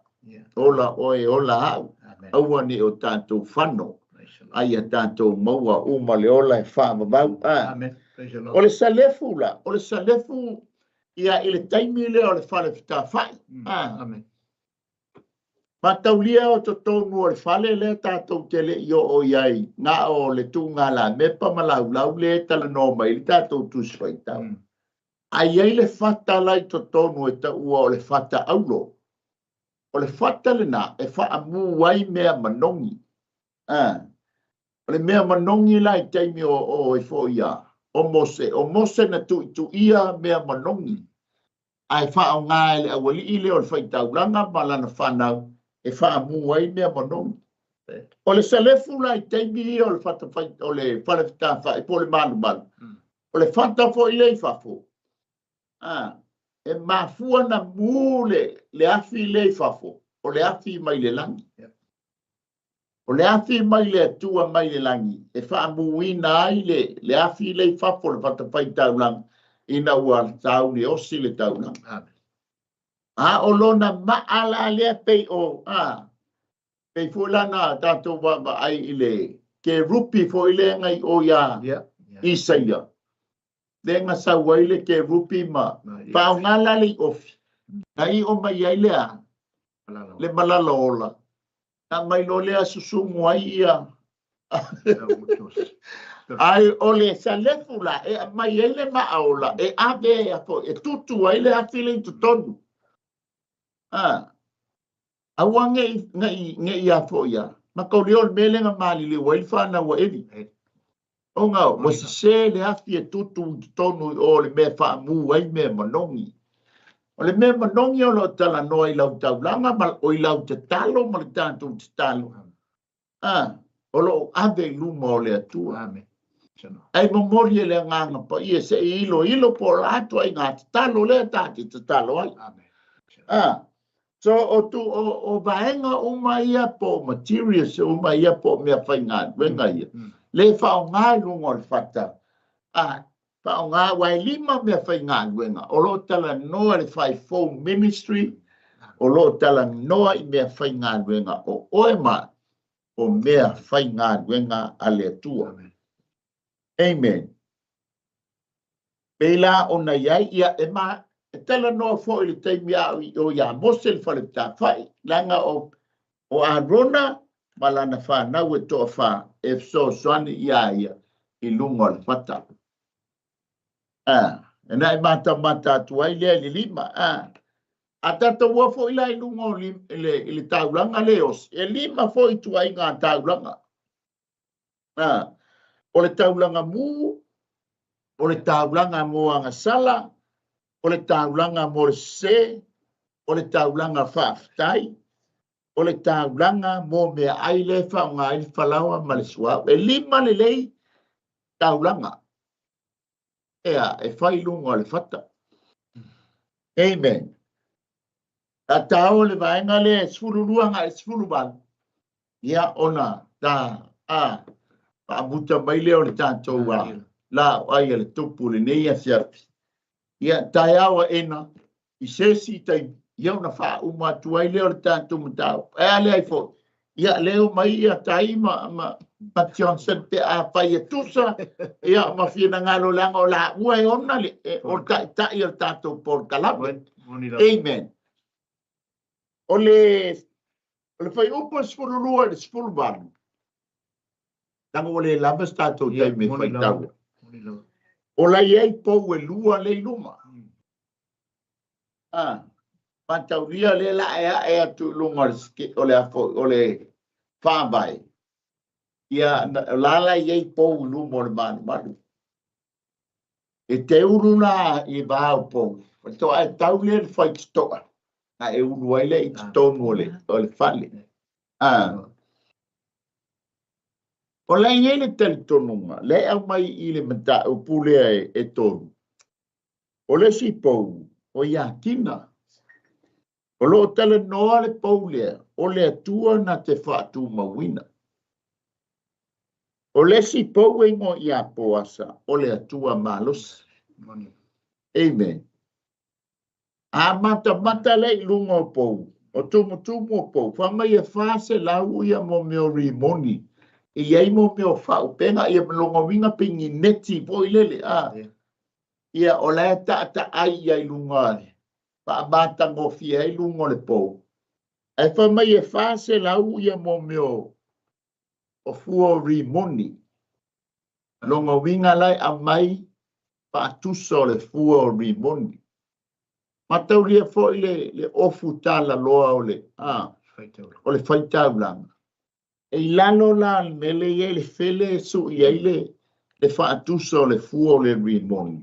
Ola oe, ola au. Amen. Aua ne i o tatou fano. Praise the Lord. A ia tatou maua uma le ola e faavavau. A. Amen. Praise the Lord. O le salefu la, o le salefu ia i le taimi lea o le fale fetafai. A. Amen. Mataulia o totonu o le fale lea tatou te le i oo i ai, na o le tugalamepa ma laulau lea e talanoa mai le tatou Tusi Faitau. A i ai le fata la i totonu e taua o le fata aulo. O le fata lena e faamu ai mea manogi. A, o le mea manogi la i taimi o, o e foi ia, o Mose, o Mose na tuituia mea manogi. Ae faaaoga e le aualii lea o le faitaulaga ma lana fanau e faamu ai mea manogi. O le salefu la i taimi ia o le fata fai, o le fale fetafai po o le malumalu. O le fata foi lea i fafo. A, e mafua na mu le, le afi lea i fafo, o le afi mai le lagi. O le afi mai le Atua mai le lagi, e faamuina ai le, le afi lea i fafo o le fatafaitaulaga, ina ua sauni osi le taulaga. Amen. A o lona maa la lea pei o, a, pei foi la na tatou vaavaai i le kerupi foi lea na i o ia Isaia. Lea na sau ai le kerupi ma faaaoga la le iofi. Na io mai ai le a, le malala ola. Na mai loa lea susugu ai ia Ai o le salefu la e aumai ai le maaola e ave a foi e tutu ai le afi le i totonu. Aua nei nei nei a foi ia. Ma kaulio le mea lea na maliliu ai le fanau a Eli. Ona ua sese le afi e tutu i totonu o le mea faamu ai mea manogi. O le mea manogi o lo o talanoa i lau taulaga ma o i lau tatalo ma le tatou tatalo. O lo o ave i luma o le Atua. Amen. Ai momoli e le agaga paia se i ilo ilo po o la atu ai ngā tatalo lea ta te tatalo ai. Amen. So o tu o vaega uma ia po o materials uma ia po o mea faigaluega ia. Le faaaoga i luga o le fata. Faaaoga ua e 5 mea faigaluega. O lo o talanoa le fivefold ministry, o lo o talanoa i mea faigaluega o oe ma o mea faigaluega a le Atua. Amen. Amen. Pei la ona iai ia e ma e talanoa foi le taimi a o ia Mose le fale tafai leaga o Arona ma lana fanau e toafa e fesoasoani ia ia i luga o le fata. E na e matamata atu ai lea i le 5. A tatou ua foi la i luga o i le taulaga le osi, e 5 foi ituaiga taulaga. O le taulaga mu, o le taulaga mo agasala, o le taulaga mo le sese, o le taulaga faafetai, o le taulaga mo mea ai le faaaoga ai le falaoa ma le suauu. E 5 lelei taulaga ea e fai i luga o le fata. Amen. A tao le vaega lea e 12 agai i le 18, ia ona ta faamuta mai lea o le tatou la o ai a le tupu lenei afiafi. Ia taeao aena i se isi taimi, ia ona faauma atu ai lea o le tatou mataupu. E a le ai foi, ia leo mai ia tai ma Johnson pe a fai e tusa, ia ma finagalo leaga o la ua e ona le, o le taitai o le tatou polokalame. Amen. O le fuaiupu 12 i le 18, leaga ua le lava se tatou taimi e faitau. O la i ai pou e 2 le i luma. Mataulia le la e ae atu i luga o le o le faavae. Ia, o la i ai pou i luma o le malumalu. E te ulu la i vao pou. Faatoa e tau lea le faitotoa. Na e ulu ai lea i totonu o le fale. O la i ai le talitonuga, le aumai i le mataupu lea e 3. O le isi pou, o Iakina. O lo o talanoa le pou lea, o le Atua na te faatumauina. O le isi pou e ingoa ia Poasa, o le Atua malosi. Amen. A matamata le i luga o pou, o tumutumu o pou, fai mai e 400 ia mo mea o rimoni. E iai mo mea o faaupega, ia ma lona uiga pe ni neti foi lele. Ia o la e taataai ia i luga, faamatagofie ai luga o le pou. Ae fai mai e 400 ia mo mea o fua o rimoni. Lona uiga la e aumai faatusa o le fua o rimoni. Mataulia foi le ofu talaloa o le o le faitaulaga. E i lalo la le mele ia i le fele e sui ai le faatusa o le fua o le rimoni.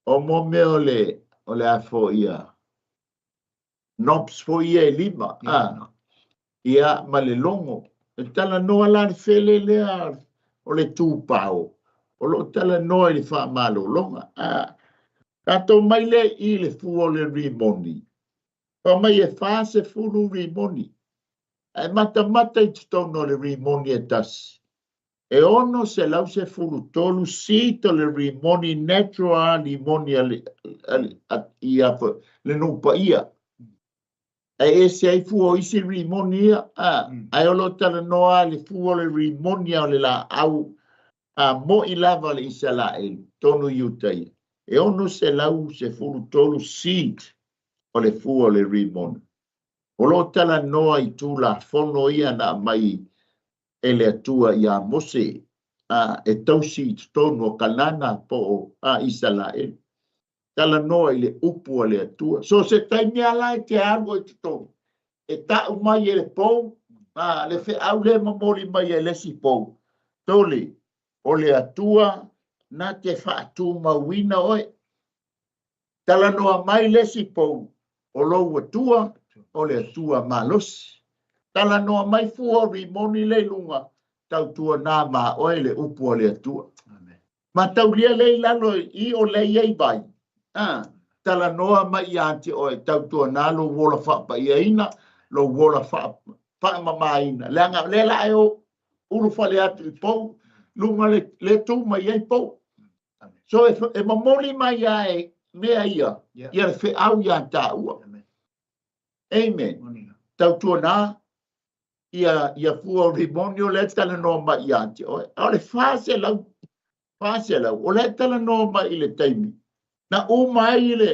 O mo mea o le afo ia knobs foi ia e 5. Ia ma le logo. E talanoa la le fele lea o le tupao. O lo o talanoa i le faamalologa. Tatou mai lea i le fua o le rimoni. Fai mai e 40 rimoni. Ae matamata i totonu o le rimoni e tasi. E 613 seed o le rimoni natural rimoni ia le nuu paia. Ae ese ai fua o isi rimoni ia. Ae o lo o talanoa le fua o le rimoni o le laau moi lava le Isaraelu, tonu i uta ia. E 613 seed o le fua o le rimoni. O lo o talanoa i tulafono ia na aumai e le Atua iā Mose a e tausi i totonu o Kanana po o a Isalaele. Talanoa i le upu a le Atua. So se taimi lava la e te alu ai i totonu, e ta'u mai e le pou, a le feau lea e momoli mai e le isi pou. Tole, o le Atua na te faatumauina oe. Talanoa mai le isi pou, o lou Atua, o le Atua malosi. Talanoa mai fua o rimoni lea i luga, tautuana ma oe le upu a le Atua. Mataulia lea i lalo i o lea i ai vai. A, talanoa mai ia te oe, tautuana lou ola faapaiaina, lou ola faamamaina. Leaga o lea la e o ulufale atu i pou, luga le, le tu mai ai pou. So e, e momoli mai ia e mea ia, ia le feau ia tāua. Amen. Tautuana ia, ia fua o rimoni o lea e talanoa mai ia te oe. A o le 400, 400, o lea e talanoa mai i le taimi, na uma ai le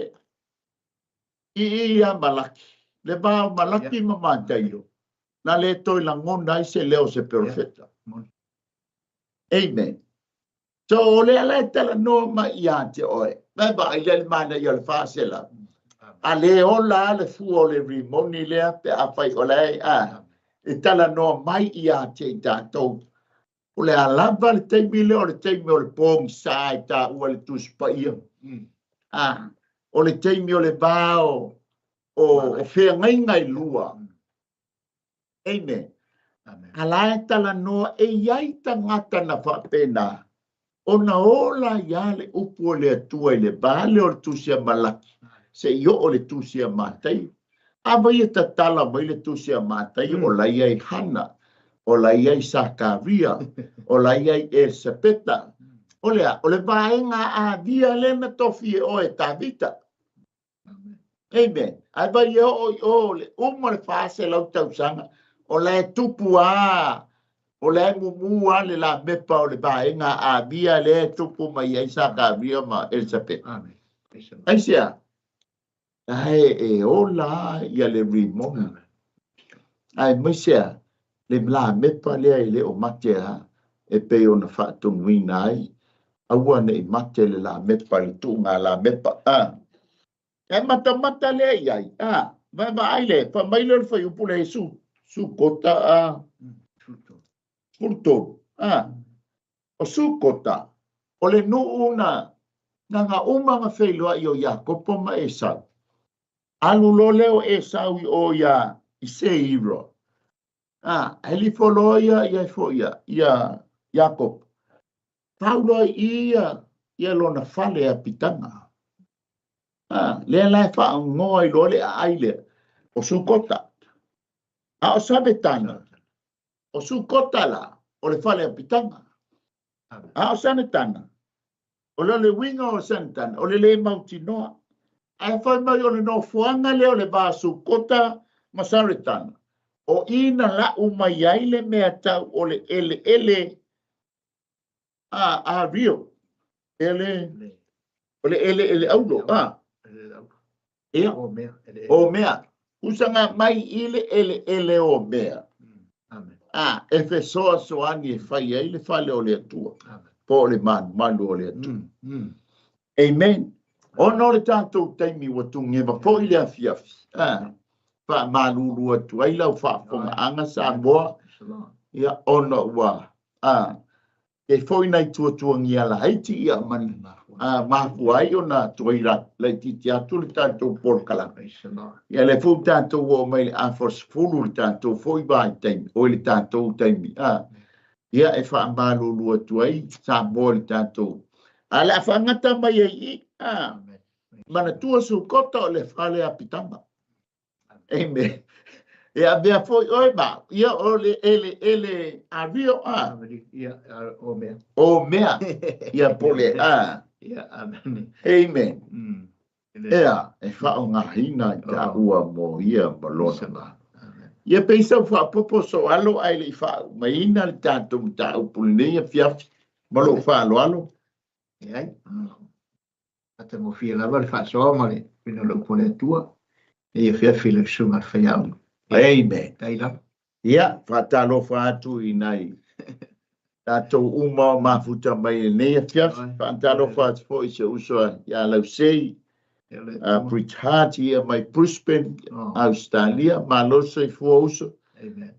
i i ia Malaki, le va o Malaki ma Mataio, na le toe lagona ai se leo o se perofeta. Amen. So o lea la e talanoa mai ia te oe, mai vaai lea le manaia o le 400. A le ola lava le fua o le rimoni lea pe afai o la e a, e talanoa mai ia te i tatou. O le a lava le taimi lea, o le taimi o le pogisa e taua le Tusi Paia. A, o le taimi o le va o, o, o feagaiga e lua. Amen. A la e talanoa, e i ai tagata na faapena, ona ola ai lava le upu o le Atua i le va lea o le Tusi a Malaki seia oo i le Tusi a Mataio. A vai e tatala mai le Tusi a Mataio, o la e i ai Hana, o la e i ai Sakaria, o la e i ai Elisapeta. O le a? O le vaega avia lea na tofi e oe e Tavita. Amen. Ae vai e oo i o le uma le 400 tausaga, o la e tupu a, o la e mumu a le lamepa o le vaega Avia lea e tupu mai ai Sakaria ma Elisapeta. Amen. Aisea? Ae e ola a ia le rimoni. Aemaise a le lamepa lea e le o mate a e pei ona faatonuina ai, aua ne i mate le lamepa i le tuuga lamepa. A. E matamata lea i ai, a, vaavaai lea, fai mai lea o le fuaiupu lea i su, Sukota a, 13, a, o Sukota, o le nuu na, na na uma na feiloai o Iakopo ma Esau. Alu loa lea o Esau i o iā i Seira, a, ae loa ia, ia ifo ia, ia Iakopo. Pau loa i ia, ia lona fale apitaga. A, lea la e faaugoa ai loa le aai lea, o Sukota. A o Savetana, o Sukota la, o le fale apitaga. A o Sanetana, o le le uiga o Sanetana, o le le mautinoa. Ae fai mai o le nofoaga lea o le va Sukota ma Saretana, o i na lau mai ai le mea tau o le eleele a, a Rio. Ele, o le eleele aulo, a. Ia, o mea. Usaga mai i le eleele o mea. A, e fesoasoani e fai ai le fale o le Atua, po o le malumalu o le Atua. Amen. Ona o le tatou taimi ua tugeva foi le afiafi, a, faamalulu atu ai lau faafofogaaga Samoa, ia, ona ua, a, e foi nai tuatuagia laiti ia ma a, mafua ai ona tuai laitiiti atu le tatou polokalame. Ia lea foi ua tatou oo mai i le afa o le 10 le tatou foi vaitaimi, oi le tatou taimi, a, ia e faamalulu atu ai Samoa i le tatou, a le a faagata mai ai i, a, manatua Sukota o le fale apitaga. Amen. E avea foi oe ma, ia o le ele ele a rio a. Ia, o mea. O mea. Ia po le a. Ia, amen. Amen. Ea, e faaaogaina i taua mo ia ma lona. Ia pei sau faaopoopo soalo ae le i faaumaina le tatou mataupu lenei afiafi ma lou faaaloalo. Leai. Matagofie lava le faasoa ma le uiga o le upu a le Atua. E ia afiafi i lau susuga i le faiaoga. Amen. Tai lava. Ia, faatalofa atu i nai tatou uma o mafuta mai i lenei afiafi. Faatalofa atu foi i si ou uso ia Lausei, Bridge Hart ia mai Brisbane, Ausetalia. Malo le soifua uso,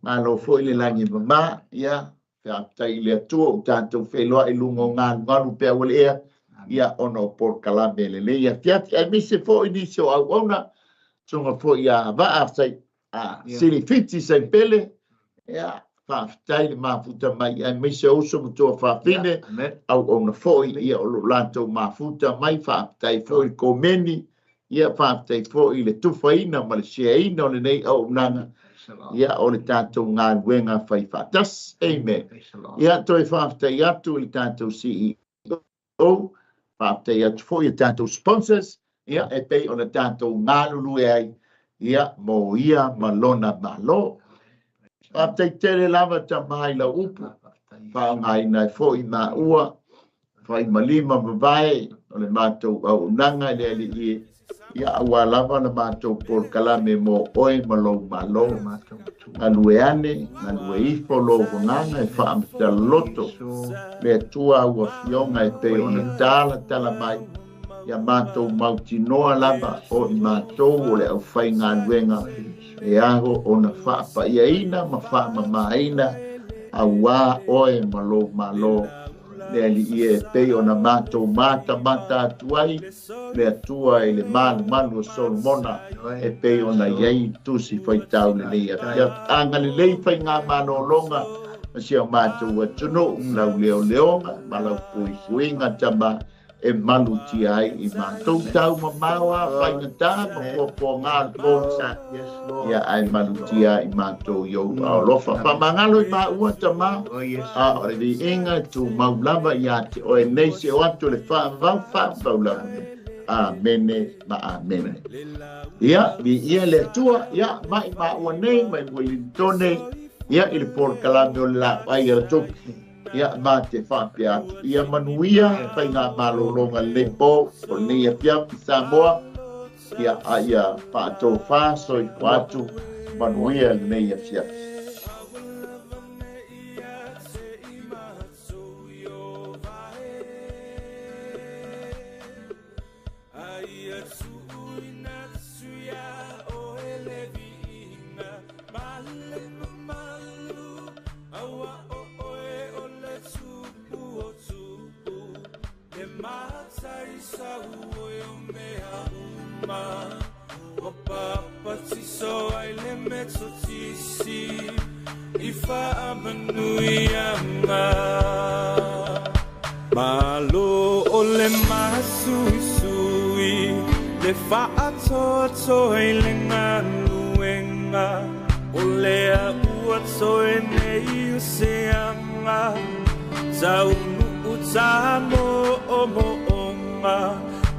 malo foi le lagi e mama. Ia, faafetai i le Atua ua tatou feiloai i luga o galugalu peau o le ea, ia ona o polokalame lenei afiafi, aemaise foi nisi o auauna, susuga foi ia Vaa Silifiti Saipele. Ia, faafetai le mafuta mai, aemaise o uso ma tuafafine, auauna foi ia o lo o latou mafuta mai. Faafetai foi i le komeni, ia faafetai foi i le tufaina ma le shareina o lenei auaunaga, ia o le tatou galuega fai faatasi. Amen. Ia, toe faafetai atu i le tatou CEO, faafetai atu foi i tatou sponsors, ia e pei ona tatou galulue ai, ia mo ia ma lona Malo. Faafetai tele lava Tama i lau upu, faaaogaina ai foi maua, fai ma lima mavae o le matou auaunaga i le Alii e, ia aua lava le matou polokalame mo oe ma lou Malo. Galue ane, galue ifo lou agaga e faamatala-loto le Atua au afioga e pei ona talatala mai, ia matou mautinoa lava o i matou o le aufaigaluega e aho ona faapaiaina ma faamamaina auā oe ma lou Malo le Alii e pei ona matou matamata atu ai le Atua i le malumalu o Solomona e pei ona i ai tusi faitau lenei afiafi. Agalelei faigamalologa ma si o matou atunuu, lau leoleoga ma lau puipuiga Tama e malutia ai i matou tau mamao a faigata ma puapuaga o le po, ia ae malutia ai matou i ou alofa. Faamagalo i maua Tama, a o le viiga e tumau lava ia te oe nei se o atu le faavavau faavavau lava. Amene ma amene. Ia, viia le Atua, ia mai maua nei mai Uelinitone, ia i le polokalame o le laauai a le tupu. Ia, ma te faapea atu, ia manuia faigamalologa lenei po o lenei afiafi Samoa, ia a ia faatofā soifua atu, manuia lenei afiafi. Malo o le masuisui le faatoatoa i le galuega o lea ua toe nei o se aga taunuu tamoomooga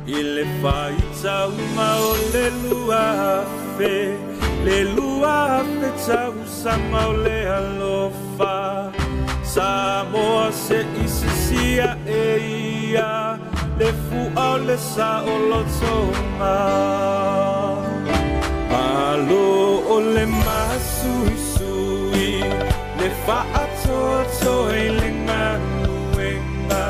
i le faitauga o le 2000 le 2000 tausaga o le alofa Samoa se isisia e ia le fua o le saolotoga. Malo o le masuisui le faatoatoa i le galuega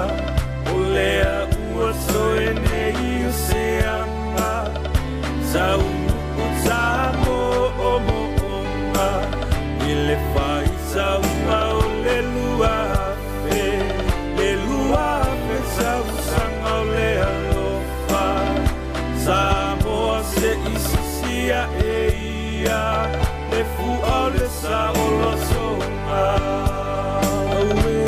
o lea ua toe nei o se aga taunuu tamoomooga i le faitauga o le 2000 le 2000 tausaga o le alofa Samoa se isisia e ia le fua o le saolotoga. Auē,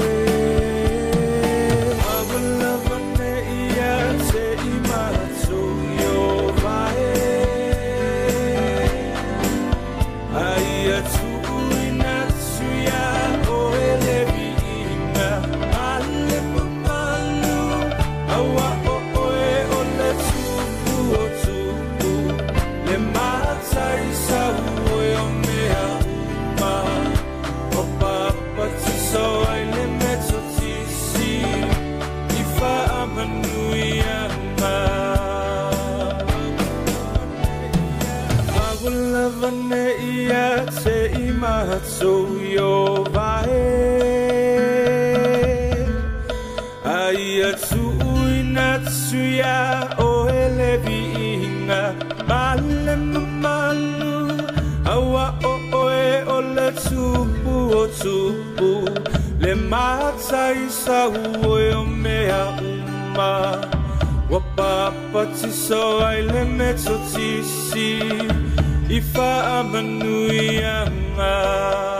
avalava nei ia te i matou i o vae. Aia tuuina atu ia oe le viiga. matsu yo vae. Aia tuuina tuia o ele viinga male mamalu aua o oe o le tupu o tupu le matai sa ue o mea uma ua papatiso ai le metotisi i faamanuiaga.